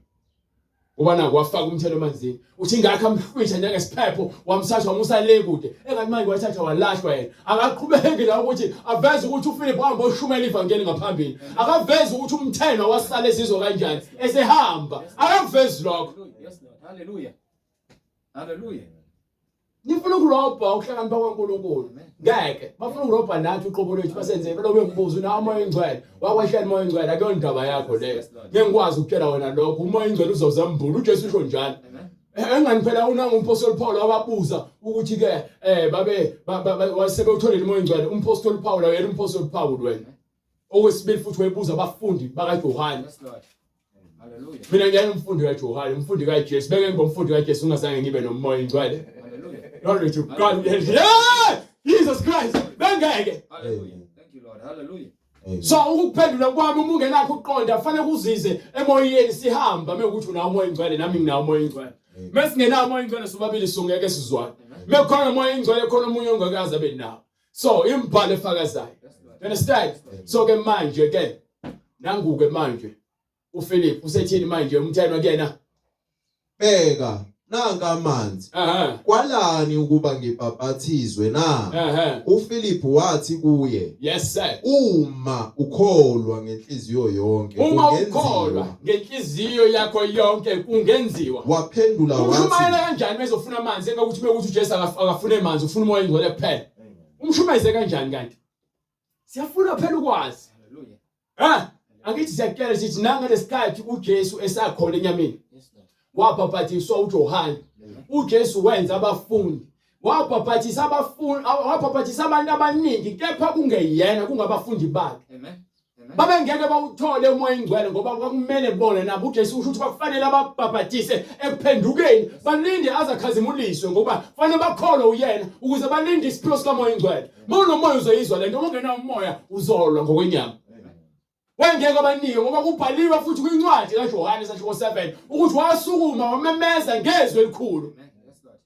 ngoba naku wafaka umthelo emanzini uthi ingakho amhlwitha njengesiphepho wamsatha wamusa le kude engathi manje wathatha walahlwa yena akaqhubeki la ukuthi aveze ukuthi uPhilip wahamba oshumela ivangeli ngaphambili akavezi ukuthi umthelo wasala ezizwa kanjani esehamba akavezi lokho Yes, Lord. Hallelujah. Hallelujah. nifuna ukurobha ukuhlakanipha kwaNkulunkulu ngeke bafuna ukurobha nathi uqobo lwethu basenze vele ubembuzo unawo umoya oyingcwele wakwehlela umoya oyingcwele akuyona indaba yakho leyo ngeke ngikwazi ukutshela wena lokho umoya oyingcwele uzozambula uJesu usho njalo Amen. Engani phela unanga umpostoli Paul wababuza ukuthi ke eh babe wasebewutholile umoya oyingcwele umpostoli Paul wayena umpostoli Paul wena okwesibili futhi wayebuza abafundi bakaJohane Yes, Lord. Hallelujah. mina ngiyena umfundi kaJohane umfundi kaJesu beke ngomfundi kaJesu ungazange ngibe nomoya oyingcwele Hallelujah. Glory to God. Yeah! Jesus Christ. Bengeke. Hallelujah. Thank you, Lord. Hallelujah. Amen. So ukuphendula kwami uma ungenakho ukuqonda fanele kuzize emoyeni sihamba mekuthi unawo umoya oyingcwele nami nginawo umoya oyingcwele. Mesingenawo umoya oyingcwele sobabili songeke sizwane. Mekukhona umoya oyingcwele khona omunye ongakaze abe nawo. So imibhalo efakazayo. Yes, Lord. You understand? So ke manje ke nanguke manje uPhilip usethini manje umthenwa kuyena? Bheka nanka amanzi Aha. kwalani ukuba ngibhaphathizwe na Aha. uFilip wathi kuye Yes sir. uma ukholwa ngenhliziyo yonke Uma kungenziwa ukholwa ngenhliziyo yakho yonke kungenziwa. waphendula Umshumayela wathi kanjani bezofuna amanzi engakuthi bekuthi uJesu akafune amanzi ufuna umoya oyingcwele kuphela. Umshumayeze kanjani kanti? Siyafuna phela ukwazi. Hallelujah. Ha? Angithi siyakutshela sithi nangalesikhathi uJesu esakhona enyameni Yes, Lord. wabhabhatiswa uJohane. uJesu wenza abafundi. Wabhabhathisa abafundi, wabhabhathisa abantu abaningi kepha kungeyena kungabafundi bakhe. Amen. Amen. Babengeke bawuthole umoya oyingcwele ngoba kwakumele bona nabo uJesu usho ukuthi kwakufanele ababhabhatise ekuphendukeni balinde aze akhazimuliswe ngoba fanele bakholwe uyena ukuze balinde isiphiwo sikamoya oyingcwele. Uma unomoya uzoyizwa lento, uma ungenawo umoya uzolwa ngokwenyama. Wengeke abanike ngoba kubhaliwe futhi kwincwadi kaJohane isahluko 7 ukuthi wasukuma wamemeza ngezwi elikhulu Amen. Yes, Lord.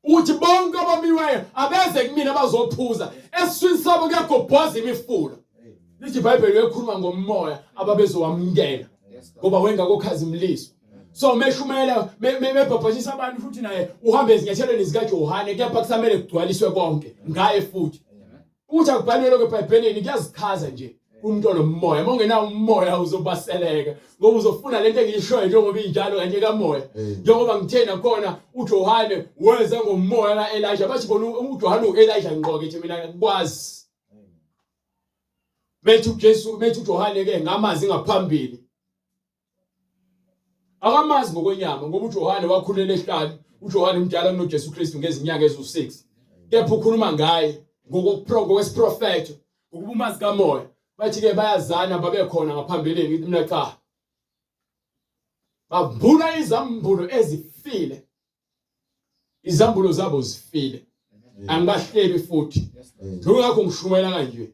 ukuthi bonke abamiweyo abeze kumina bazophuza esiswini sabo kuyagobhoza imifula lithi iBhayibheli uyekhuluma ngomoya ababezowamukela Yes, Lord. ngoba wengakokhazimuliswa So meshumela mebhabhajisa abantu futhi naye uhamba ezinyathelweni zikaJohane kepha kusamele kugcwaliswe konke ngaye futhi. Ukuthi akubhaliwe lokho eBhayibhelini kuyazichaza nje umuntu onomoya. Uma ungenawo umoya uzobaseleka ngoba uzofuna lento engiyishoyo njengoba injalo kanje kamoya. Njengoba ngithe nakhona uJohane weza ngomoya kaElijah bathi bona uJohane uElijah ngqo ke mina ngikwazi. Methi uJesu methi uJohane ke ngamazi ngaphambili. Akamazi ngokwenyama ngoba uJohane wakhulela ehlane. UJohane mdala kunoJesu Kristu ngezinyanga eziwu-6. Kepha ukhuluma ngaye ngokwesiprofetho ngokuba umazi kamoya. Bathi-ke bayazana babekhona ngaphambilini ngithi mina cha. Bavula izambulo ezifile. Izambulo zabo zifile. Angibahlebi futhi. Ngakho ngishumayela kanje.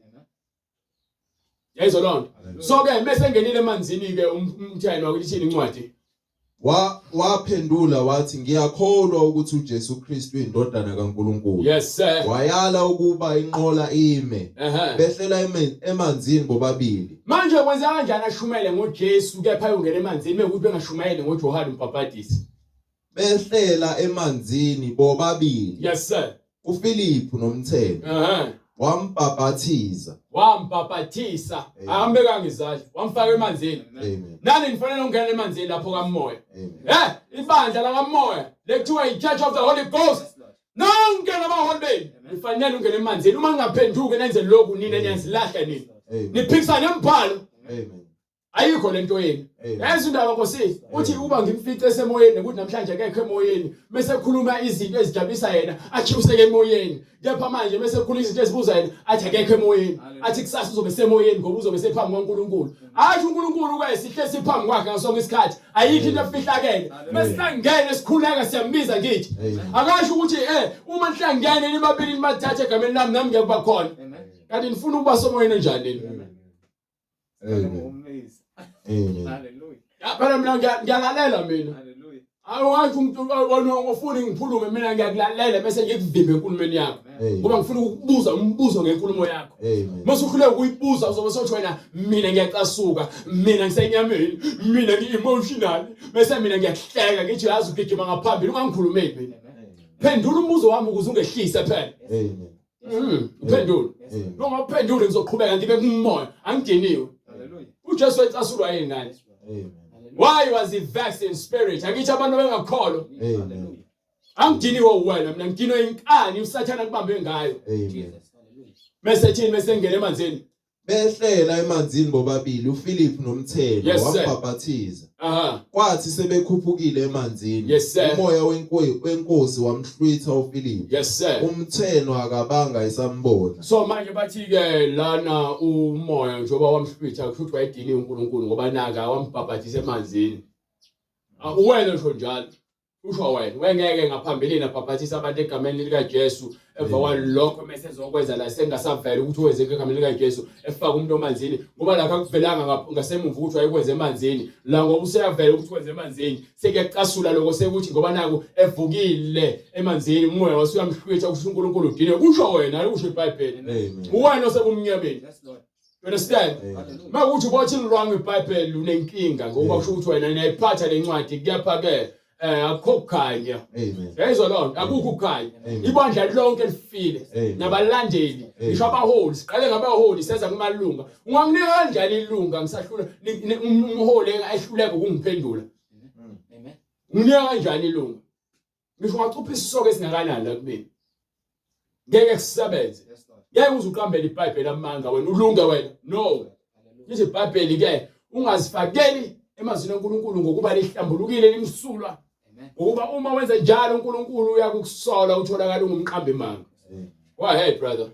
Yayizwa loo nto. So ke mese ngenile emanzini ke umthayeni wakuthi ithini incwadi. Wa waphendula wathi ngiyakholwa ukuthi uJesu Kristu indodana kaNkuluNkulu. Yes sir. Wayala ukuba inqola ime. Behlela emanzini bobabili. Manje kwenza kanjani ashumele ngoJesu kepha ayongena emanzini mekuthi bengashumayeli ngoJohane umbhabhadisi. Behlela emanzini bobabili. Yes sir. uFiliphu nomthelo Ehhe. wambhabhathiza. Wambhabhathisa. Amen. Akambekanga izandla. Wamfaka emanzini. Amen. Nani nifanele ukungena emanzini lapho kamoya. Amen. Eh, ibandla lakamoya lekuthiwa i-Church of the Holy Ghost. Nonke nabaholi benu nifanele ungene emanzini. Uma ningaphenduki nenze lokhu nina niyazilahla nina. Amen. Niphikisa nembhalo. Amen. Ayikho lento yenu. Yazi indaba Nkosi, uthi uba ngimfice esemoyeni ukuthi namhlanje akekho emoyeni, bese ekhuluma izinto ezijabulisa yena, achiuseke emoyeni. Kepha manje bese ekhuluma izinto ezibuza yena, athi akekho emoyeni. Athi kusasa uzobe semoyeni ngoba uzobe sephambi kwaNkulunkulu. Athi uNkulunkulu ke sihle siphambi kwakhe ngaso sonke isikhathi. Ayikho into efihlakele. Mesihlangene sikhuleka siyambiza ngithi. Akasho ukuthi eh uma nihlangene nibabili nibathathe egameni lami nami ngiyakuba khona. Kanti nifuna ukuba somoyeni onjani nina? Amen. Amen. Hallelujah. Phela mina ngiyalalela mina. Hallelujah. Awathi umuntu wena ufuna ngikhulume mina ngiyakulalela bese ngikuvimbe enkulumeni yakho. Ngoba ngifuna ukukubuza umbuzo ngenkulumo yakho. Amen. Mase uhluleka ukuyibuza uzobe sothi wena mina ngiyacasuka, mina ngisenyameni, mina ngi-emotional. Bese mina ngiyakuhleka ngithi yazi ugijima ngaphambili ungangikhulumeli mina. Phendula umbuzo wami ukuze ungehlise phela. Amen. Uphendule. Amen. Nongaphenduli ngizoqhubeka ngibe kumoya, angidiniwe. Hallelujah. uJesu wayecasulwa yini nani? Amen. Why was he vexed in spirit? Angithi abantu bengakholwa. Amen. Hallelujah. Angidiniwe wena mina ngidinwe inkani uSathane akubambe ngayo. Amen. Jesus. Hallelujah. Mese thini mese ngene emanzini. Behlela emanzini bobabili uFiliphu nomthelo Yes, sir. wambhabhathiza. Aha. Kwathi sebekhuphukile emanzini, Yes, sir. umoya wenkosi wamhlwitha uFiliphu. Yes sir. Umtheno akabanga esambona. So manje bathi ke lana umoya njengoba wamhlwitha kusho ukuthi wayediniwe uNkulunkulu ngoba naka wambhabhathisa emanzini. Ah, Uwena usho njalo. Usho wena wengeke ngaphambilini abhabhathisa abantu egameni likaJesu emva kwalokho mese ezokwenza la sengasavela ukuthi wenze egameni likaJesu efaka umuntu emanzini ngoba lapha akuvelanga ngasemuva ukuthi wayekwenza emanzini la ngoba useyavela ukuthi wenze emanzini sekuyacasula lokho sekuthi ngoba naku evukile emanzini umoya wasuyamhlwitha kusho uNkulunkulu udine kusho wena akusho iBhayibheli uwena osebumnyameni. Yes Lord. You understand? Makuthi ubothi wrong iBhayibheli unenkinga ngoba kusho ukuthi wena niyayiphatha lencwadi kepha ke akukho kukhanya. Amen. Yayizwa loo nto akukho ukukhanya. Amen. Ibandla lonke lifile Amen. nabalandeli Amen. ngisho abaholi siqale ngabaholi seza kumalunga. Unganginika kanjani ilunga ngisahlula umholi ehluleka ukungiphendula. Amen. Unginika kanjani ilunga? Ngisho ungacupha isisoke esingakanani la kumina. Ngeke kusebenze. Yes Lord. Ngeke uze uqambele iBhayibheli amanga wena ulunge wena. No. Hallelujah. Lithi iBhayibheli ke ungazifakeli emazwini kaNkulunkulu ngokuba lihlambulukile limsulwa. Amen. Ngokuba uma wenze njalo uNkulunkulu uyakukusola utholakala ungumqambi manga. Amen. Go ahead brother.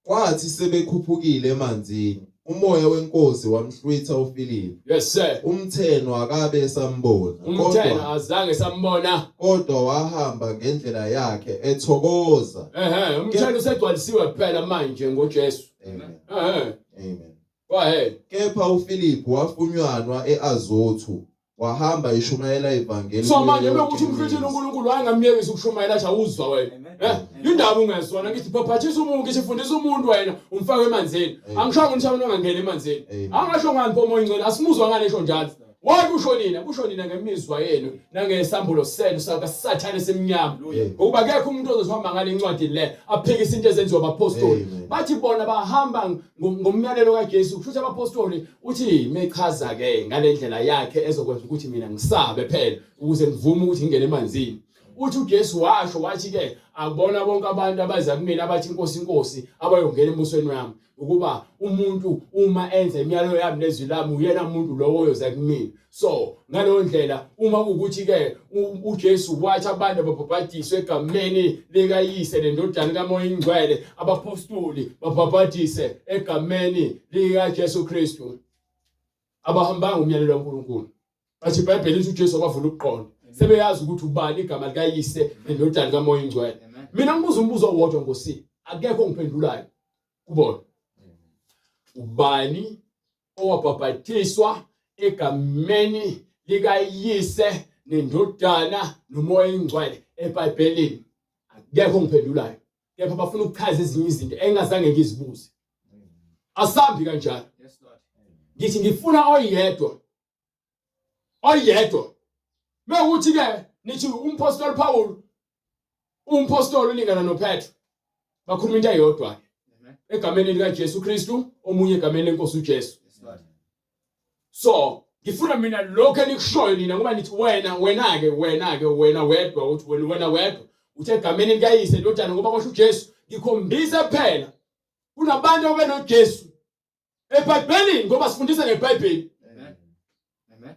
Kwathi sebekhuphukile emanzini, umoya wenkosi wamhlwitha uFiliphu. Yes sir. Umtheno akabe esambona, Umthena kodwa azange sambona. kodwa wahamba ngendlela yakhe ethokoza. Ehhe, umthena usegcwalisiwe kuphela manje ngoJesu. Amen. Ehhe. Amen. Go ahead. Kepha uFiliphu wafunyanwa eAzothu, wahamba eshumayela ivangeli. So kuyo manje yonke bekuthi umhlwithile imizi. uNkulunkulu wayengamyekisa ukushumayela athi awuzwa wena. Amen. Eh, indaba ungezwana ngithi bhabhathisa umuntu ngithi fundisa umuntu wena umfake emanzini. Amen. Angisho ukuthi abantu bangangena emanzini. Amen. Angasho ngani pho moya ingcwele asimuzwa ngani esho njalo. Why kusho nina? Kusho nina ngemizwa yenu nangesambulo senu sakaSathane semnyama. Ngokuba akekho umuntu ozohamba ngale ncwadi le aphikisa into ezenziwa abapostoli. Bathi bona bahamba ngomyalelo kaJesu. Kusho ukuthi abapostoli uthi mechaza ke ngalendlela yakhe ezokwenza ukuthi mina ngisabe phela ukuze ngivume ukuthi ngingene emanzini. Uthi uJesu washo wathi ke akubona bonke abantu abaza kumina abathi inkosi inkosi abayongena embusweni wami. Ukuba umuntu uma enza imiyalelo yami nezwi lami uyena umuntu lowo oyoza kumina. So ngaleyo ndlela uma kuwukuthi ke uJesu wathi abantu ababhabhadiswe egameni likaYise nendodana kaMoya Ingcwele, abapostoli babhabhadise egameni likaJesu Kristu. Abahambanga umyalelo kaNkulunkulu. Bathi iBhayibheli lithi uJesu wabavula ukuqonda. Sebeyazi ukuthi ubani igama likaYise nendodana kaMoya Ingcwele. Mina ngibuza umbuzo owodwa Nkosi, akekho ongiphendulayo kubona. Ubani owabhabhatiswa egameni likaYise nendodana noMoya Ingcwele eBhayibhelini? Akekho ongiphendulayo. Kepha bafuna ukuchaza ezinye izinto engazange ngizibuze. Asambi kanjalo. Ngithi ngifuna oyedwa. Oyedwa. Mewukuthi ke nithi umpostoli Paul umpostoli ulingana noPetro. Bakhuluma into eyodwa ke. Egameni likaJesu Kristu, omunye egameni lenkosi uJesu. So ngifuna mina lokho enikushoyo nina ngoba nithi wena wena ke wena ke wena wedwa uthi wena wena wedwa uthe egameni likayise ndodana ngoba kwasho uJesu ngikhombise phela kunabantu abenoJesu eBhayibhelini ngoba sifundisa ngeBhayibheli. Amen. Amen.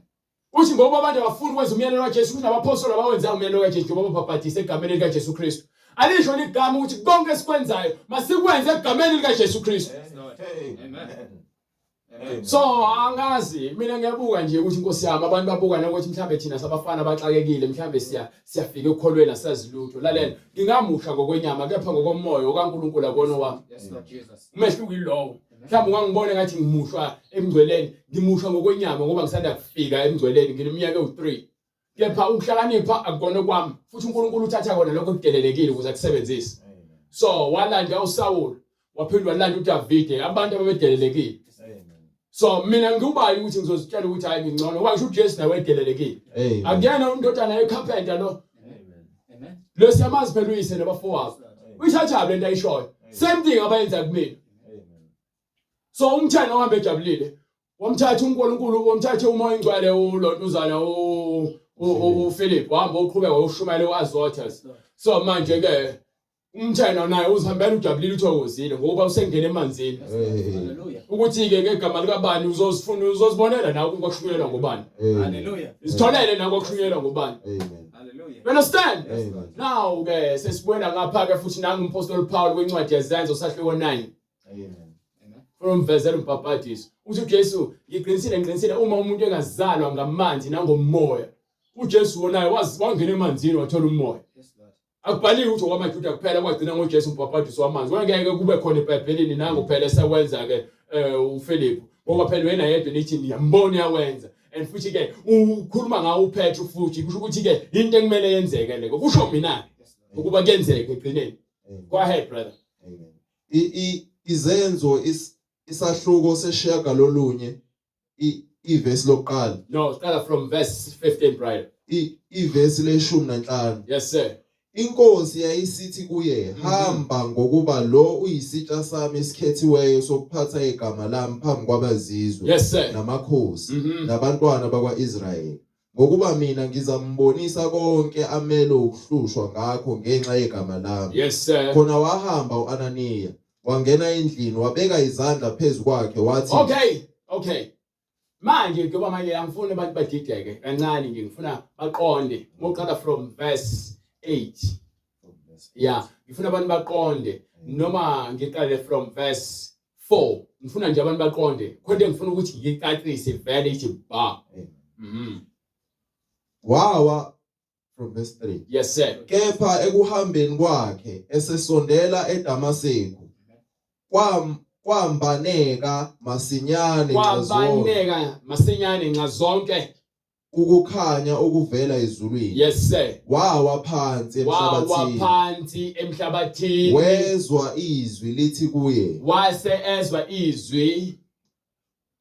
Uthi ngoba abantu abafuni ukwenza umyalelo kaJesu ukuthi nabaphostoli abawenza umyalelo kaJesu njengoba babhabhadise egameni likaJesu Kristu. Alisho ligama ukuthi konke esikwenzayo masikwenze egameni likaJesu Kristu. Amen. Amen. So angazi mina ngiyabuka nje ukuthi inkosi yami abantu babuka nokuthi mhlambe thina sabafana abaxakekile mhlambe siya siyafika ekukholweni asazi lutho. Lalela ngingamusha ngokwenyama kepha ngokomoya okaNkulunkulu akona wami. Yes Lord Jesus. Umehluko yilowo. Mhlawumbe ungangibona ngathi ngimushwa emngcweleni, ngimushwa ngokwenyama ngoba ngisanda kufika emngcweleni ngineminyaka ewu-3. Kepha ukuhlakanipha akukona kwami futhi uNkulunkulu uthatha kona lokho okudelelekile ukuze akusebenzise. So walanda uSawulu, waphinde walanda uDavide, abantu ababedelelekile. So mina ngiwubayi ukuthi ngizozitshela ukuthi hayi ngingcono ngoba ngisho uJesu nawe edelelekile. Akuyena undodana yecarpenter lo. Amen. Lo siyamazi phela uyise nabafowabo. Uyithathaphi lento ayishoyo? Same thing abayenza kumina. So umthana ohambe ejabulile wamthatha uNkulunkulu wamthatha uMoya Ingcwele ulontuzana uPhilip wahamba uqhubeka ushumayela uAzotus. So manje ke umthana naye uzihambela ujabulile uthokozile ngokuba usengena emanzini. Hallelujah. Ukuthi ke ngegama likabani uzozifuna uzozibonela nawe kwakushunyelwa ngobani. Hallelujah. Izitholele nawe kwakushunyelwa ngobani. Amen. Hallelujah. You understand? Amen. Now ke sesibuyela ngapha ke futhi nangu umpostoli Paul kwincwadi yeZenzo sahluko 9. Amen. Amen. Umvezela umbhabhadiso. Uthi uJesu ngiqinisile ngiqinisile uma umuntu engazalwa ngamanzi nangomoya. uJesu wonayo wangena emanzini wathola umoya. Yes Lord. Akubhaliwe ukuthi okwamaJuda kuphela kwagcina ngoJesu umbhabhadiso wamanzi. Wangeke kube khona eBhayibhelini nangu phela esewenza ke uPhilip. Ngoba phela wena yedwa nithi niyambona uyawenza. And futhi ke ukhuluma ngawo uPetru futhi kusho ukuthi ke into ekumele yenzeke le. Kusho mina Yes Lord. ukuba kuyenzeke egcineni. Amen. Go ahead brother. Amen. Izenzo isahluko seshiyagalolunye ivesi lokuqala. No, start from verse 15 brother. Ivesi leshumi nanhlanu. Yes sir. Inkosi yayisithi kuye, hamba ngokuba lo uyisitsha sami esikhethiweyo sokuphatha igama lami phambi kwabazizwe Yes sir. namakhosi nabantwana bakwa-Israyeli. Ngokuba mina ngizambonisa konke amelwe ukuhlushwa ngakho ngenxa yegama lami. Yes sir. Khona wahamba u-Ananiya, wangena endlini, wabeka izandla phezu kwakhe, wathi, Okay, okay. Manje ngoba manje angifuni abantu badideke kancane nje ngifuna baqonde. Ngoqala from verse 8. Yeah, ngifuna abantu baqonde noma ngiqale from verse 4. Ngifuna nje abantu baqonde. Khona ngifuna ukuthi ngicacise vele ithi ba. Wawa from verse 3. Yes sir. Kepha ekuhambeni kwakhe esesondela eDamaseku kwambaneka masinyane nxazonke. Kwambaneka masinyane nxazonke ukukhanya okuvela ezulwini. Yes sir. Wawa phansi Wawa emhlabathini. phansi emhlabathini. Wezwa izwi lithi kuye. Wase ezwa izwi.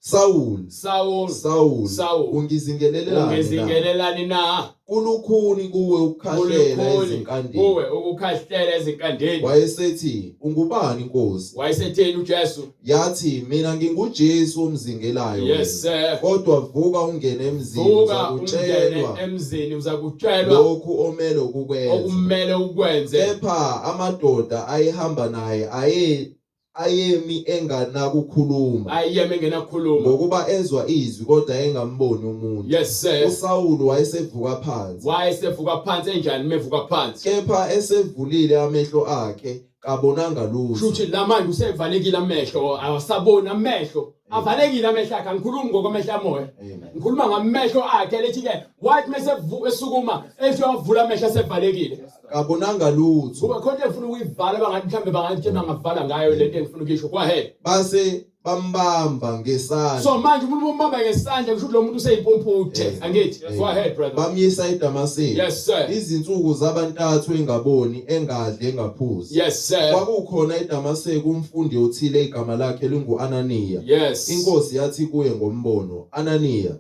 Sawuli, Saul, Sawuli, Saul, ungizingelelani na? ungizingelelani na? Kulukhuni kuwe ukukhahlela Kulukhuni ezinkandeni. kuwe ukukhahlela ezinkandeni. Wayesethi, ungubani Nkosi? Wayesetheni uJesu? Yathi, mina nginguJesu omzingelayo Yes wena. sir. Kodwa vuka ungene emzini, Vuka ungene uzakutshelwa emzini uzakutshelwa lokhu omele ukukwenza. okumele ukwenze. Kepha amadoda ayehamba naye aye ayemi enganakukhuluma Ayemi engenakukhuluma. ngokuba ezwa izwi kodwa engamboni umuntu. Yes sir. USawulu wayesevuka phansi. Wayesevuka phansi enjani mevuka phansi? Kepha esevulile amehlo akhe kabonanga lutho. Shuthi la manje usevalekile amehlo, awasaboni amehlo. Avalekile amehlo akhe, angikhulumi ngokwamehlo amoya. Amen. Ngikhuluma ngamehlo akhe lethi ke wathi mase esukuma ethi wavula amehlo asevalekile. Kabonanga lutho. Kuba khona into engifuna ukuyivala bangathi mhlambe bangathi bangavala ngayo lento engifuna ukuyisho. Go ahead. Base bambamba ngesandla. So manje umuntu umbamba ngesandla kusho ukuthi lo muntu useyimpumputhe. Amen. Angithi? Amen. Go ahead brother. Bamyisa eDamaseko. Yes sir. Izinsuku zabantathu engaboni, engadli, engaphuzi. Yes sir. Kwakukhona eDamaseko umfundi othile igama lakhe lingu-Ananiya. Yes. Inkosi yathi kuye ngombono, Ananiya.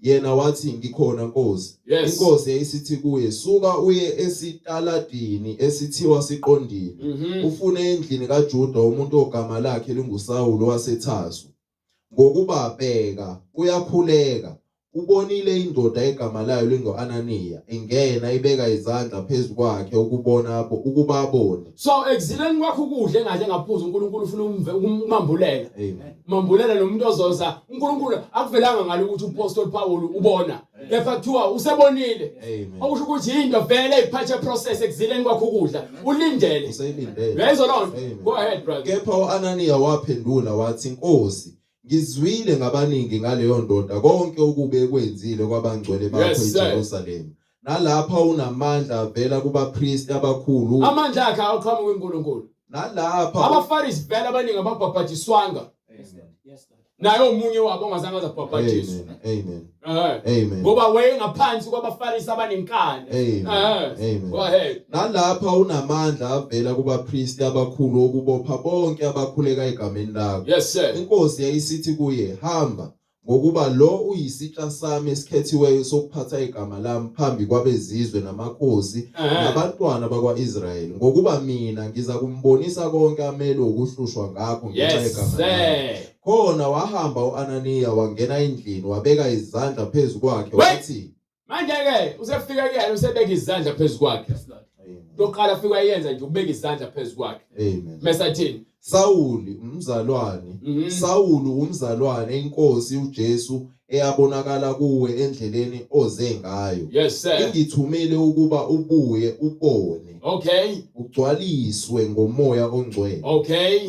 Yena wathi, ngikhona Nkosi. Yes. Inkosi yayisithi kuye, suka uye esitaladini esithiwa siqondile. Ufune endlini kaJuda umuntu ogama lakhe linguSawulu waseThasu. Ngokuba bheka, uyakhuleka. Ubonile indoda egama layo lingu-Ananiya ingena ibeka izandla phezu kwakhe ukubona ukuba abone. So ekuzileni kwakho ukudla engahle ngaphuza uNkulunkulu ufuna ukumambulela. Amen. Mambulela lo muntu ozoza uNkulunkulu akuvelanga ngalo ukuthi uPostoli Paul ubona. Kepha kuthiwa usebonile. Amen. Okusho ukuthi into vele iphathe process ekuzileni kwakho ukudla. Ulindele. Useyilindele. Uyayizwa loo nto? Amen. Go ahead brother. Kepha uAnaniya waphendula wathi, Nkosi, ngizwile ngabaningi ngaleyo ndoda konke okubi ekwenzile kwabangcwele bakho Yes, sir. eJerusalema. Nalapha unamandla avela kubapristi abakhulu. Amandla akhe awaqhamuki kuNkulunkulu. Nalapha Abafarisi vele abaningi ababhabhadiswanga. Yes, Lord. Yes, Lord. Naye omunye wabo ongazange azabhabhadiswa. Amen. Amen. Amen. Ngoba wayengaphansi kwabafarisi abanenkani. Amen. Amen. Go ahead. Nalapha unamandla avela kubapristi abakhulu okubopha bonke abakhuleka egameni lakho. Yes sir. Inkosi yayisithi kuye, hamba ngokuba lo uyisitsha sami esikhethiweyo sokuphatha igama lami phambi kwabezizwe namakhosi nabantwana bakwa-Israyeli, ngokuba mina ngiza kumbonisa konke amelwe ukuhlushwa ngakho ngenxa Yes yegama lami. sir. Khona wahamba u-Ananiya wangena endlini wabeka izandla phezu kwakhe Wait! wathi, Manje ke usefika kuyena usebeka izandla phezu kwakhe. Yes, Lord. Lokuqala afika ayenza nje ukubeka izandla phezu kwakhe. Amen. Mese athini? Sawuli umzalwane, Sawuli umzalwane inkosi uJesu eyabonakala kuwe endleleni oze ngayo. Yes sir. Ingithumile ukuba ubuye ubone. Okay. Ugcwaliswe ngomoya ongcwele. Okay.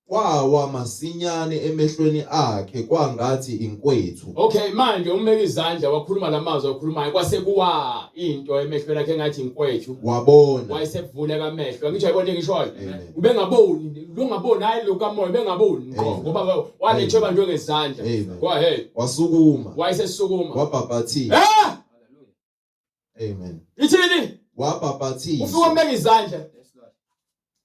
Kwawa masinyane emehlweni akhe kwangathi inkwethu. Okay, manje umbeka izandla wakhuluma lamazwi akhulumayo kwase kuwa into emehlweni akhe engathi inkwethu. Wabona. Wayesevuleka amehlo. Angisho ayibona engishoyo. Amen. Ubengaboni, lungaboni hayi lukamoya ubengaboni ngqo Amen. ngoba walethwe bantu ngezandla. Amen. Go ahead. Wasukuma. Wayesesukuma. Wabhabhathizwa. Eh! Amen. Ithini? Wabhabhathizwa. Ufika umbeka izandla. Yes, Lord.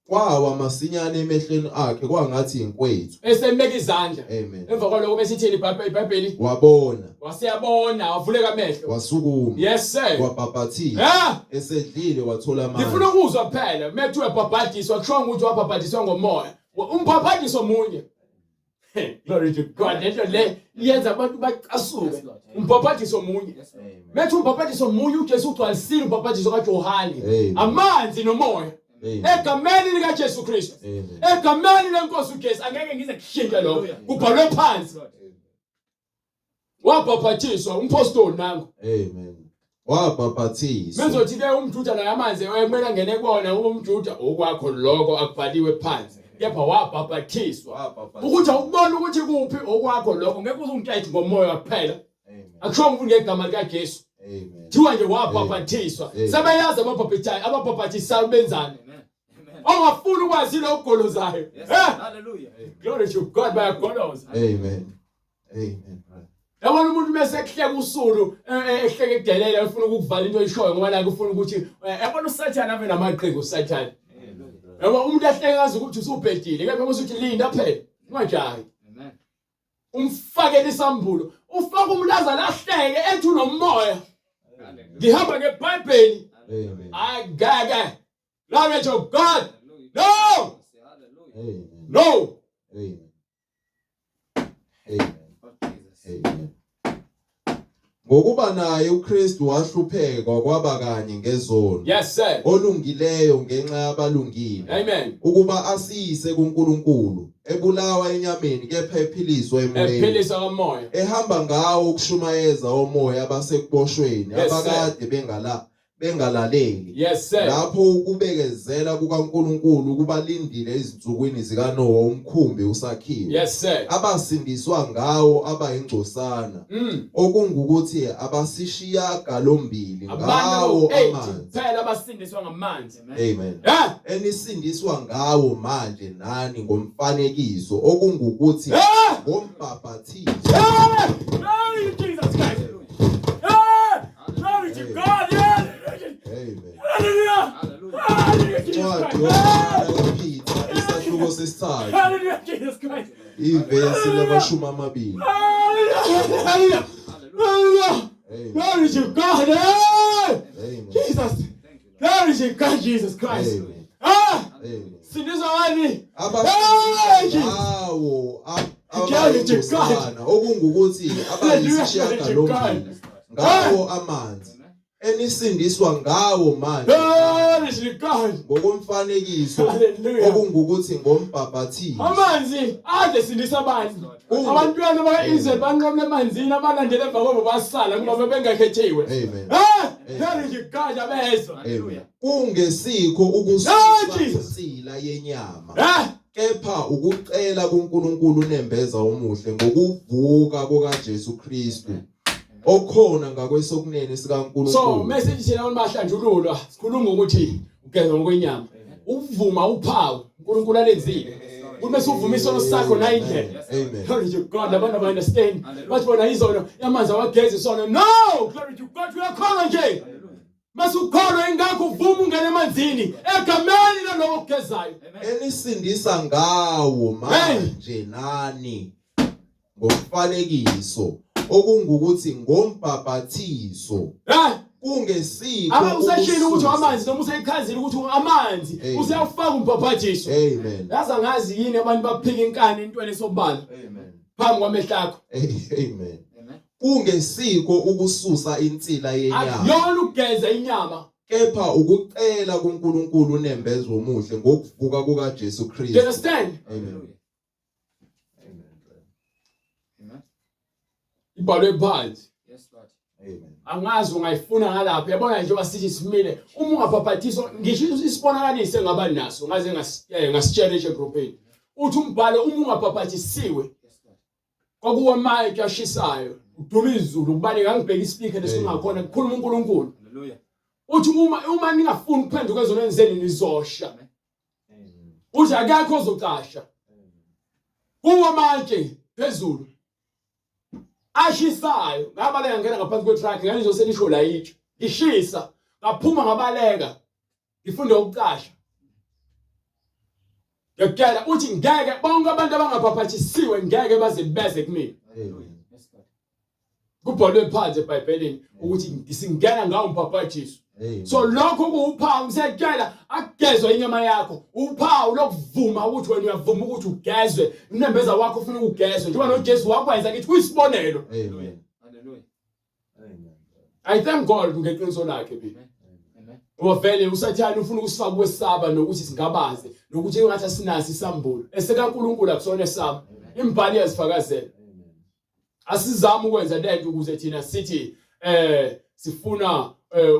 Kwawa masinyane emehlweni akhe kwangathi inkwethu. Esembeka izandla. Amen. Emva kwaloko bese ithini iBhayibheli? Wabona. Waseyabona, wavuleka amehlo. Wasukuma. Yes sir. Wabhabhathizwa. Eh! Esedlile wathola Ngifuna amandla. ukuzwa phela, mekuthiwa ubhabhadiswa kusho ukuthi wabhabhadiswa ngomoya. Umbhabhadiso omunye. Glory to God. Lento le iyenza abantu bacasuke. Yes, Lord. Umbhabhadiso omunye. Yes, Lord. Amen. Methi umbhabhadiso omunye uJesu ugcwalisile umbhabhadiso kaJohane. Amen. Amanzi nomoya. Amen. Egameni likaJesu Kristu. Amen. Egameni lenkosi uJesu angeke ngize kushintshe lokho. Kubhalwe phansi. Lord. Wabhabhadiswa umpostoli nangu. Amen. Wabhabhathizwa. Menzothi ke umJuda naye amanzi kumele angene kuwona umJuda okwakho lokho akubhaliwe phansi. Kepha wabhabhathiswa. Wabhabhathizwa. Ukuthi awukubona ukuthi kuphi okwakho lokho ngeke uze ungitshele ngomoya kuphela. Amen. Akusho ukuthi ngegama likaJesu. Amen. Thiwa nje wabhabhathiswa. Amen. Sebeyazi ababhabhathisayo, ababhabhathisayo benzani. Amen. Amen. Ongafuni ukwazi lokugolozayo. Yes. Eh, Hallelujah. glory to God bayagoloza. Amen. Amen. brother. Yabona umuntu mase ekuhleka usulu ehleke kudelela ufuna ukukuvala into oyishoyo ngoba la ufuna ukuthi yabona uSathane ave namaqhinga uSathane. Hallelujah. Yabo umuntu ahleke ngazi ukuthi usubhedile kepha mase uthi linda phela ungajahi. Amen. Umfakele isambulo. Ufaka umlaza lahleke ethi unomoya. Ngihamba ngeBhayibheli. Amen. Angeke. Glory to God. No. Amen. No. Amen. Amen. Amen. Ngokuba naye uKristu wahlupheka kwaba kanye ngezono. Yes sir. Olungileyo ngenxa yabalungile. Amen. Ukuba asiyise kuNkulunkulu, ebulawa enyameni kepha ephiliswa emoyeni. Ephiliswa kamoya. Ehamba ngawo ukushumayeza omoya abasekuboshweni Yes, sir. abakade bengala bengalaleli. Yes sir. Lapho ukubekezela kukaNkulunkulu kubalindile ezinsukwini zikaNowa umkhumbi usakhiwe. Yes sir. Abasindiswa ngawo abayingcosana okungukuthi abasishiyagalombili Abantu ngawo abawu-8 amanzi. kuphela abasindiswa ngamanzi. Amen. Eh? Enisindiswa ngawo manje nani ngomfanekiso okungukuthi Eh! ngombhaphathizo. Eh! Glory to Jesus Christ. Eh! Glory to God. Yeah. Amen. Hallelujah. Hallelujah Jesus Incwadi Christ. yokuqala kaPeter isahluko sesithathu Hallelujah Jesus Christ. ivesi lamashumi amabili. Hallelujah. Hallelujah. Hallelujah. Amen. Glory to God. Eh! Amen. Jesus. Glory to God Jesus Christ. Amen. Ah! Amen. Sindiswa ngani? Hey, Jesus. Abawo Glory to God. abayingcosana okungukuthi abayisishiyagalombili ngawo amanzi enisindiswa ngawo manje Glory to God. ngokomfanekiso Hallelujah. okungukuthi ngombhaphathizo. Amanzi ade sindisa abantu. Abantwana baka-Israel banqamula emanzini abalandela emva kwabo basala ngoba bebengakhethiwe. Amen. Eh, glory to God abezwa. Amen. Kungesikho Ah, ukususa Jesus. insila yenyama Eh, kepha ukucela kuNkulunkulu unembeza omuhle ngokuvuka kukaJesu Kristu okhona ngakwesokunene so sikaNkulunkulu. message thina abantu bahlanjululwa sikhuluma ngokuthi ugeza ngokwenyama. Ukuvuma uphawu uNkulunkulu alenzile. Ukuthi bese uvuma isono sakho nayo indlela. Amen. Glory to God, abantu aba understand. Bathi bona izono amanzi awagezi isono. No, glory to God, uyakholwa nje. Masukholwa ingakho uvuma ungene emanzini egameni lalowo ogezayo. Enisindisa ngawo manje nani ngomfanekiso okungukuthi ngombhaphathizo Eh, kungesikho aba usashilo ukuthi ukususa. amanzi noma useyichazile ukuthi amanzi Amen. useyafaka umbhaphathiso. Amen. Yazi angazi yini abantu baphika inkani entweni esobala Amen. phambi kwamehlo akho. Amen. Kungesikho ukususa insila yenyama Akuyona ukugeza inyama. kepha ukucela kuNkulunkulu unembeza omuhle ngokuvuka kukaJesu Do you Kristu. understand? Amen. Ibhalwe phansi. Amen. Angazi ungayifuna ngalapha. Yabona njengoba sithi simile uma ungabhabhathiswa ngisho isibonakalise ngaba naso ngaze ngasitshela nje egroupini. Uthi umbhalo uma ungabhabhathisiwe kwakuwamatshe ashisayo uduma izulu kubaleka ngangibheka ispeaker lesingakhona kukhuluma uNkulunkulu. Uthi uma ningafuni ukuphenduka ezonweni zenu nizosha. Uthi akekho ozocasha. Kuwa amatshe phezulu ashisayo ngabaleka ngena ngaphansi kwetruck ngangizoselisho la itshe ngishisa ngaphuma ngabaleka ngifunde ukucasha. Ngiyakutshela uthi ngeke bonke abantu abangabhaphathisiwe ngeke baze beze kumina. Amen. Kubhalwe phansi eBhayibhelini ukuthi singena ngawo umbhaphathiso. Amen. So lokho kuwuphawu ngisiyakutshela akugezwa inyama yakho uphawu lokuvuma ukuthi wena uyavuma ukuthi ugezwe unembeza wakho ufuna ukugezwa njengoba noJesu wakwenza ngithi kuyisibonelo. Amen. Hallelujah. I thank God ngeqiniso lakhe bi. Ngoba vele uSathane ufuna ukusifaka ukwesaba nokuthi singabaze nokuthi engathi asinaso isambulo esekaNkulunkulu akusona esami. Imbhali iyazifakazela. Asizame ukwenza lento ukuze thina sithi sifuna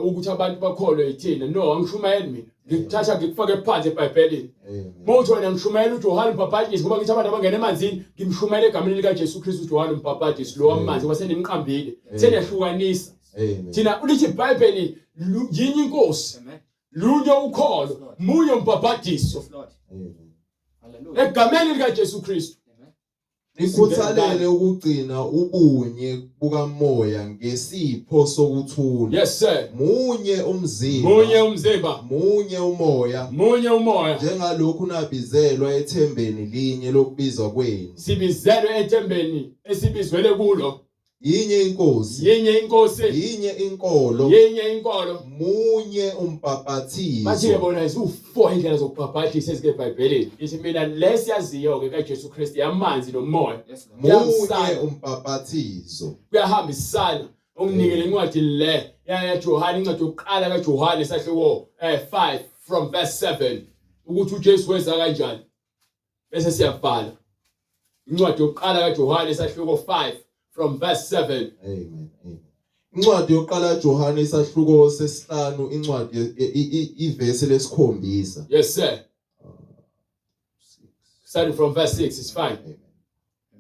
ukuthi abantu bakholwe yithina. No, angishumayeli mina. Ngikuthatha ngikufake phansi eBhayibhelini. Amen. Mawuthi wena ngishumayela uJohane uMbhabhatisi ngoba ngithi abantu abangena emanzini ngimshumayela egameni likaJesu Kristu uJohane uMbhabhatisi lo wamanzi ngoba senimqambile seniyahlukanisa. Amen. Thina ulithi iBhayibheli yinye inkosi, lunye ukholo, munye umbhabhatiso Amen. egameni likaJesu Kristu. Nikhuthalele ukugcina ubunye bukamoya ngesipho sokuthula. Yes sir. Munye umzimba. Munye umzimba. Munye umoya. Munye umoya. Njengalokhu nabizelwa ethembeni linye lokubizwa kwenu. Sibizelwe ethembeni esibizwele kulo. Yinye inkosi. Yinye inkosi. Yinye inkolo. Yinye inkolo. Munye umbhaphathizo. Bathi ke bona iziwu-4 indlela zokubhabhadisa ezikeBhayibhelini. Ithi mina lesiyaziyo ke kaJesu Kristu yamanzi nomoya. Munye umbhaphathizo. Kuyahambisana. Unginike le ncwadi le yaJohane, incwadi yokuqala kaJohane sahluko 5 from verse 7 ukuthi uJesu weza kanjani. Bese siyavala. Incwadi yokuqala kaJohane isahluko 5 from verse 7. Amen. Amen. Incwadi yokuqala kaJohane isahluko sesihlanu incwadi ivesi lesikhombisa. Yes sir. Starting from verse 6 it's fine. Amen.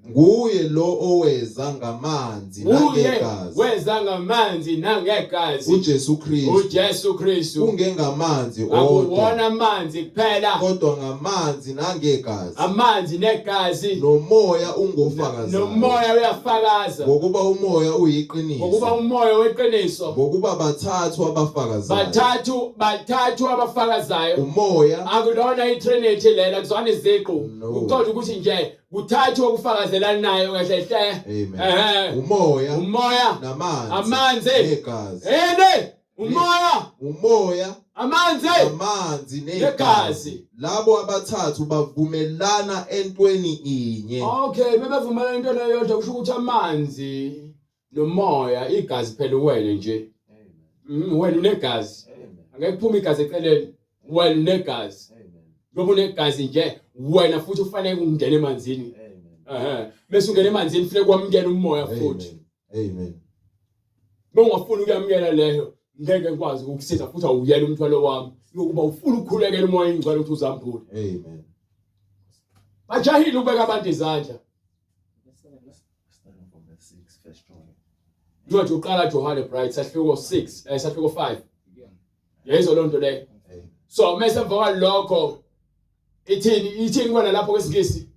Nguye lo oweza ngamanzi Nguye nangegazi. weza ngamanzi nangegazi. uJesu Kristu. uJesu Kristu. Kungengamanzi odwa. Akuwona amanzi kuphela. Kodwa ngamanzi nangegazi. Amanzi negazi. Nomoya ungofakazayo. Nomoya uyafakaza. Ngokuba umoya uyiqiniso. Ngokuba umoya weqiniso. Ngokuba bathathu abafakazayo. Bathathu bathathu abafakazayo. Umoya. Akulona iTrinity lena kuzwana iziqu. No. Ukuqonda ukuthi nje kuthathu okufakazelanayo kahle hle. Amen. Ehhe. Umoya. Umoya. Namanzi. Amanzi. Negazi. Ene. Umoya. Umoya. Amanzi. Amanzi negazi. Labo abathathu bavumelana entweni inye. Okay, bebevumelana entweni eyodwa kusho ukuthi amanzi nomoya igazi phela uwele nje. Wena unegazi. Angeke kuphume igazi eceleni. Wena unegazi. Ngoba unegazi nje wena futhi ufanele ungene emanzini. Ehhe. Bese ungena emanzini kufanele kwamukela umoya futhi. Amen. Uma ungafuni ukuyamukela leyo ngeke ngikwazi ukukusiza futhi awuyena umthwalo wami yokuba ufuna ukukhulekela umoya ingcwele ukuthi uzambule. Amen. Bajahile ukubeka abantu izandla. Incwadi yokuqala Johane Bright sahluko 6 sahluko 5. Yayizwa loo nto leyo. So mase emva kwalokho ithini ithini kona lapho kwesingisi?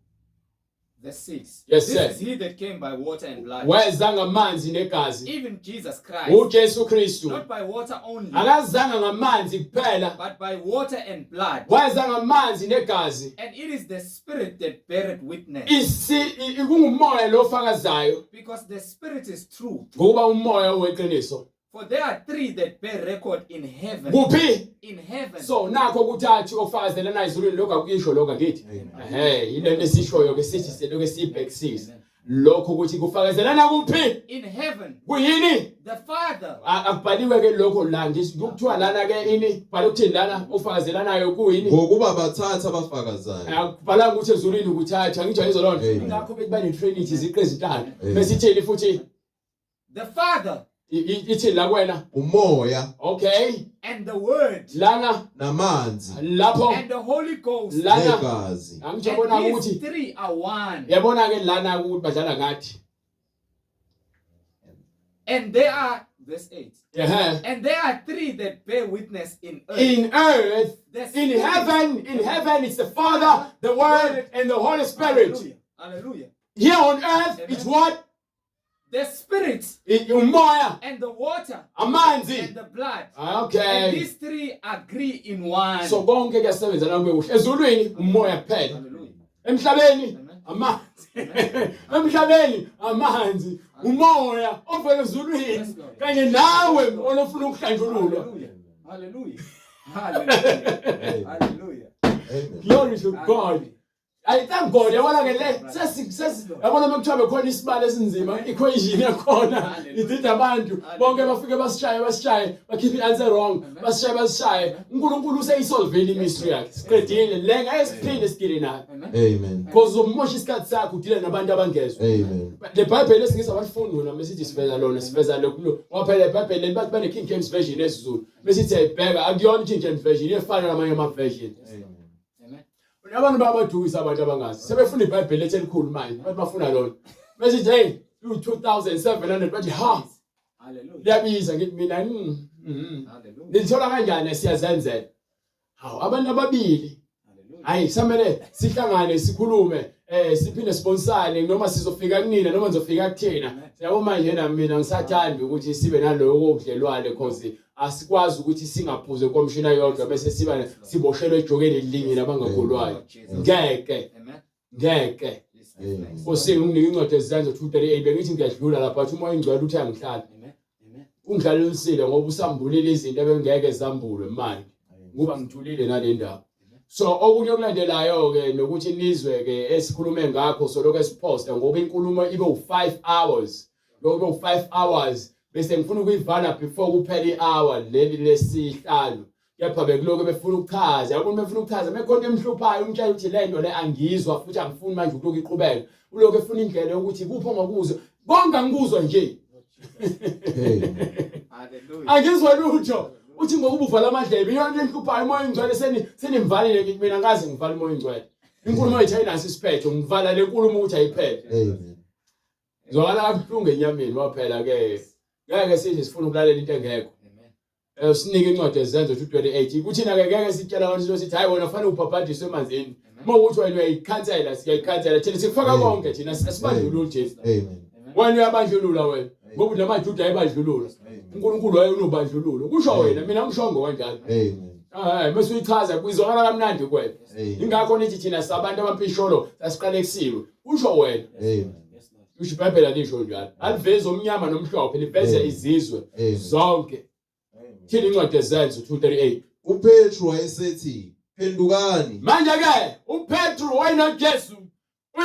Verse 6. Yes, This sir. is he that came by water and blood, Weza ngamanzi negazi. even Jesus Christ, uJesu Kristu. not by water only, Akazanga ngamanzi kuphela. but by water and blood. Weza ngamanzi negazi. And it is the Spirit that beareth witness, Isi ikungumoya lo ofakazayo because the Spirit is truth. ngokuba umoya weqiniso. For there are three that bear record in heaven. Kuphi? In heaven. So nakho kuthathu okufakazelana ezulwini lokho akusho lokho angithi. Ehhe, yilento esishoyo ke sithi selokhu esibhekisisa. Lokho ukuthi kufakazelana kuphi? In heaven. Kuyini? The Father. Akubhaliwe ke lokho la ngisho kuthiwa lana ke ini bhala ukuthini lana ofakazelanayo kuyini? Ngokuba bathatha abafakazayo. Akubhalanga ukuthi ezulwini kuthatha ngijwayele loo nto. Amen. Ngakho bethi bane Trinity iziqu ezinhlanu. Amen. Bese ithini futhi? The Father. Ithini la kuwena? Umoya. Okay. And the Word. Lana. Namanzi. Lapho. And the Holy Ghost. Lana. Negazi. Angitsho yabona And ukuthi these three are one. Yabona ke lana ukuthi badlala ngathi. And there are, verse 8. Ehhe. And there are three that bear witness in earth. In earth, The in Spirit. heaven, in heaven it's the Father, the Word, and the Holy Spirit. Hallelujah. Hallelujah. Here on earth, Amen. it's what? The Spirit. Umoya. And the water. Amanzi. And the blood. Okay. And these three agree in one. So konke kuyasebenzela kube kuhle. Ezulwini umoya kuphela. Hallelujah. Emhlabeni Amen. amanzi. Emhlabeni amanzi, umoya ovela ezulwini Yes, Lord. kanye nawe olofuna ukuhlanjululwa. Hallelujah. Hallelujah. Hallelujah. Hallelujah. Amen. Glory to God. I thank God. Yabona ke le sesi sesi yabona mekuthiwa bekhona isibalo esinzima equation yakhona idida abantu bonke bafike basishaye basishaye bakhiphe i-answer wrong basishaye basishaye uNkulunkulu useyisolvile imystery yakhe siqedile le ngeke siphinde sidile nayo Amen. Amen. because uzomosha isikhathi sakho udile nabantu abangezwa Amen. le Bible lesingisi abalifundi wona mesithi siveza lona siveza lokhu ngoba phela iBhayibheli leli bathi bane King James Version esiZulu mesithi ayibheka akuyona King James Version iyefana namanye ama version Amen. Abantu bayabadukisa abantu abangazi. Sebefuna iBhayibheli lethu elikhulu manje. Bathi bafuna lona. Bese nje hey, u2700 bathi ha, Hallelujah. liyabiza ngithi mina Hallelujah. Nilithola kanjani siyazenzela. Hawu abantu ababili. Hallelujah. Hayi samele sihlangane sikhulume. eh siphinde sibonisane noma sizofika kunina noma nizofika kuthina yabo manje na mina ngisathanda ukuthi sibe naloko budlelwane cause asikwazi ukuthi singaphuze komshina yodwa bese siba siboshelwe ejokeni elinye nabangakholwayo ngeke ngeke Nkosi unginike incwadi ezenzo 238 bengithi ngiyadlula lapha athi umoya ingcwele uthi angihlali ungidlalelisile ngoba usambulile izinto ebengeke zambulwe manje ngoba ngithulile nale ndaba so okunye okulandelayo ke nokuthi nizwe ke esikhulume ngakho soloko esiphosta ngoba inkulumo ibe u5 hours lokho ibe u5 hours bese ngifuna ukuyivala before kuphela i-hour leli lesihlanu kepha bekulokhu befuna ukuchaza yabona befuna ukuchaza mekhona emhluphayo umtshela ukuthi le nto le angiyizwa futhi angifuni manje ukulokhu iqhubeka ulokhu efuna indlela yokuthi kuphi ongakuzwa konke angikuzwa nje angizwa lutho uthi ngokuba uvala amadlebe iyona into enhluphayo umoya ingcwele seni senimvalile ngithi mina ngaze ngivala umoya ingcwele inkulumo yethu ayinaso isiphetho ngivala le nkulumo ukuthi ayiphele Amen. zwakala kabuhlungu enyameni waphela ke ngeke sithi sifuna ukulalela into engekho Eh, usinike incwadi ezenzo 228 kuthina ke ngeke sitshela abantu into sithi hayi wena fanele ubhabhadiswe emanzini uma ukuthi wena uyayikhansela siyayikhansela thina sikufaka konke thina asibandlululi Jesu Amen. wena uyabandlulula wena ngoba namaJuda ayebandlulula uNkulunkulu wayenobandlululo kusho wena mina ngishongo kanjalo Amen. hayi mase uyichaza kuyizwakala kamnandi kuwena Amen. ingakho nithi thina sabantu abampisholo sasiqalekisiwe kusho wena Amen. usho iBhayibheli alisho njalo alivezi omnyama nomhlophe liveze Amen. izizwe Amen. zonke thina incwadi ezenzo 238 uPetru wayesethi phendukani manje ke uPetru wayenoJesu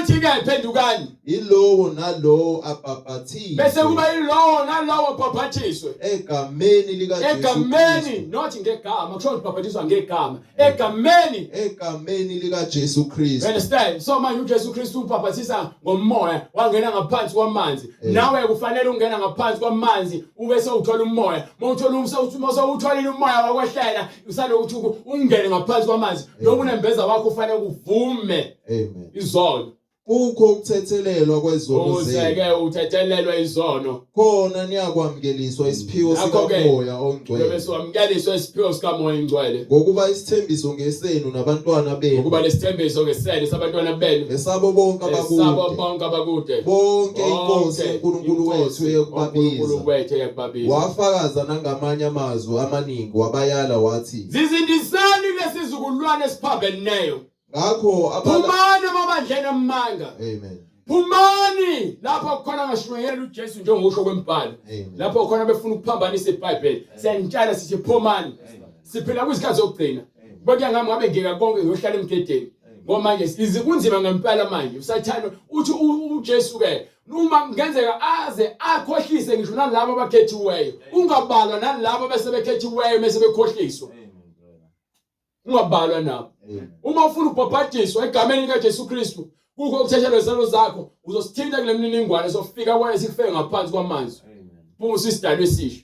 uthi ke phendukani yilowo nalowo abhabhathiswe bese kuba yilowo nalowo bhabhathiswe egameni likaJesu egameni Kristu not ngegama kusho ukuthi bhabhathiswa ngegama egameni egameni likaJesu You Kristu understand? So manje uJesu Kristu ubhabhathisa ngomoya, wangena ngaphansi kwamanzi. Amen. Nawe kufanele ungena ngaphansi kwamanzi ube sewuthola umoya. Mawuthola usewutholile umoya wakwehlela, usalokuthi ungene ngaphansi kwamanzi. Noma unembeza wakho ufanele kuvume Amen izono. kukho ukuthethelelwa kwezono Ukuze zenu ke uthethelelwe izono. khona niyakwamukeliswa isiphiwo Ngakho-ke, sikaMoya Bese ongcwele wamkeliswa isiphiwo sikaMoya Ingcwele. ngokuba isithembiso ngesenu nabantwana benu Ngokuba lesithembiso ngesele sabantwana benu. esabo bonke Esabo abakude bonke abakude. bonke inkosi Bonke uNkulunkulu wethu inkosi eyokubabiza uNkulunkulu wethu eyakubabiza. wafakaza nangamanye amazwi amaningi wabayala wathi Zizindisani lesizukulwane esiphambeneyo. ngakho abala Phumani emabandleni amanga. Amen Phumani lapho khona ngashumayela uJesu njengokusho kwembhalo. Amen Lapho khona befuna ukuphambanisa iBhayibheli. Siyanitshala sithi phumani. Siphila kwizikhathi zokugcina. Kodwa ngami ngabe ngiyeka konke ngiyohlala emgedeni. Ngoba manje izi kunzima ngempela manje. Usathane uthi uJesu ke uma kungenzeka aze akhohlise ngisho nalabo abakhethiweyo. Ungabalwa nalabo bese bekhethiweyo bese bekhohliswa. Ungabalwa nabo. Amen Uma ufuna ukubhabhadiswa egameni likaJesu Kristu, kukho ukuthethelwa izalo zakho, uzosithinta kule mininingwane sofika kwaye sikufeke ngaphansi kwamanzi. Phuma usisidalwe esisha.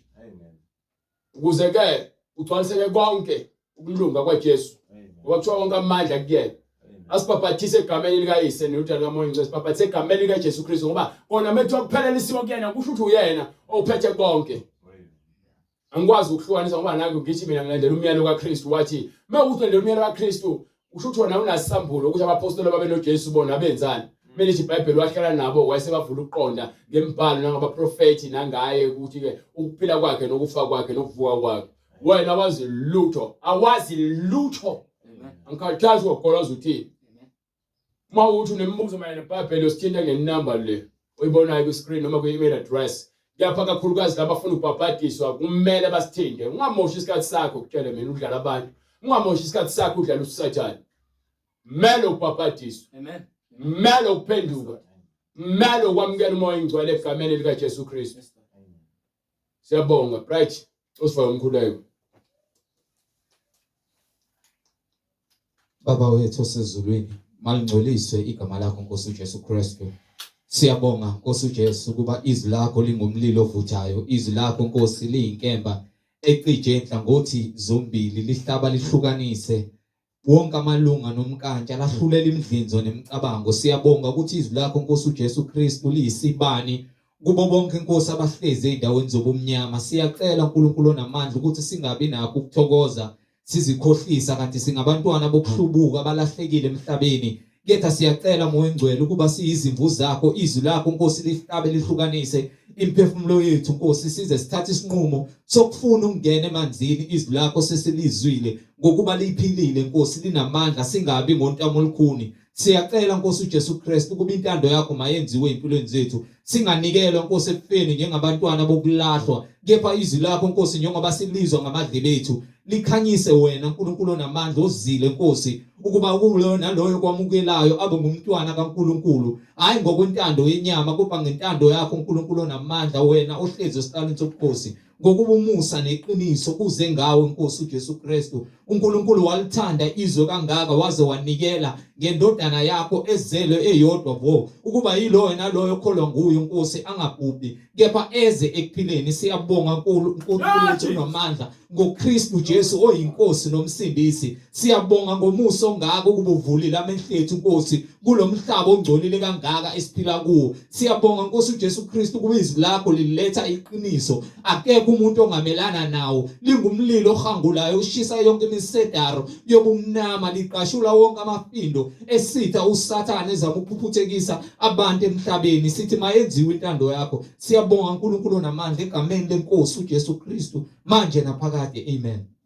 Ukuze ke ugcwaliseke konke ukulunga kwaJesu. Ngoba kuthiwa wonke amandla kuyena. Asibhabhathise egameni likaYise neNdodana kaMoya Ongcwele, sibhabhathise egameni likaJesu Kristu ngoba kona mekuthiwa kuphelelisiwe kuyena kusho ukuthi uyena ophethe konke. Angikwazi ukuhlukanisa ngoba nakho ngithi mina ngilandela umyalo kaKristu wathi mawukuthi ulandela umyalo kaKristu usho ukuthi wena unasambulo ukuthi abapostoli babe noJesu bona benzani kumele ithi iBhayibheli wahlala nabo wayesebavula ukuqonda ngembhalo nangabaprofethi nangaye ukuthi ke ukuphila kwakhe nokufa kwakhe nokuvuka kwakhe wena awazi lutho awazi lutho angikhathazi ngokukholwa uthini Uma uthi unemibuzo mayelana neBhayibheli usithinta ngenamba le oyibonayo kwi-screen noma kwi-email address. Kepha kakhulukazi laba abafuna ukubhabhadiswa kumele basithinte. Ungamoshi isikhathi sakho kutshele mina udlala abantu. Ungamoshi isikhathi sakho udlala uSathane. Mele ubhabhadiswe. Amen. Mele ukuphenduka. Mele ukwamukela uMoya oNgcwele egameni likaJesu Kristu. Siyabonga, Bright. Usifake umkhuleko. Baba wethu osezulwini, malingcweliswe igama lakho Nkosi uJesu Kristu. Siyabonga Nkosi uJesu kuba izwi lakho lingumlilo ovuthayo, izwi lakho Nkosi liyinkemba ecije inhlangothi zombili, lihlaba lihlukanise wonke amalunga nomnkantsha, lahlulela imidlinzo nemicabango. Siyabonga ukuthi izwi lakho Nkosi uJesu Kristu liyisibani kubo bonke Nkosi abahlezi ezindaweni zobumnyama. Siyacela uNkulunkulu onamandla ukuthi singabi nakho ukuthokoza sizikhohlisa kanti singabantwana bokuhlubuka abalahlekile emhlabeni. Kepha siyacela Moya Ongcwele ukuba siyizimvu zakho, izwi lakho Nkosi lihlabe lihlukanise imiphefumulo yethu Nkosi, size sithathe isinqumo sokufuna ukungena emanzini izwi lakho sesilizwile ngokuba liphilile Nkosi, linamandla, singabi ngontamo olukhuni. Siyacela Nkosi uJesu Kristu ukuba intando yakho mayenziwe empilweni zethu, singanikelwa Nkosi ekufeni njengabantwana bokulahlwa, kepha izwi lakho Nkosi njengoba silizwa ngamadlebe ethu likhanyise wena uNkulunkulu onamandla ozile Nkosi ukuba kuloyo naloyo kwamukelayo abe ngumntwana kaNkulunkulu, hayi ngokwentando yenyama kodwa ngentando yakho uNkulunkulu onamandla, wena ohlezi esihlalweni sobukhosi. Ngokuba umusa neqiniso kuze ngawe Nkosi uJesu Kristu. UNkulunkulu walithanda izwe kangaka waze wanikela ngendodana yakho ezelwe eyodwa vo, ukuba yiloyo naloyo okholwa nguyo Nkosi angabhubhi kepha eze ekuphileni. Siyabonga Nkulunkulu wethu onamandla ngoKristu Jesu oyiNkosi noMsindisi. Siyabonga ngomusa ongaka ukuba uvulile amehlo ethu Nkosi kulomhlaba ongcolile kangaka esiphila kuwo. Siyabonga Nkosi uJesu Kristu ukuba izwi lakho liletha iqiniso, akekho umuntu ongamelana nawo. Lingumlilo ohangulayo ushisa yonke imisedaro yobumnyama, liqashula wonke amafindo esitha uSathane ezama ukuphuphuthekisa abantu emhlabeni. Sithi mayenziwe intando yakho. Siyabonga uNkulunkulu onamandla egameni lenkosi uJesu Kristu manje naphakade. Amen.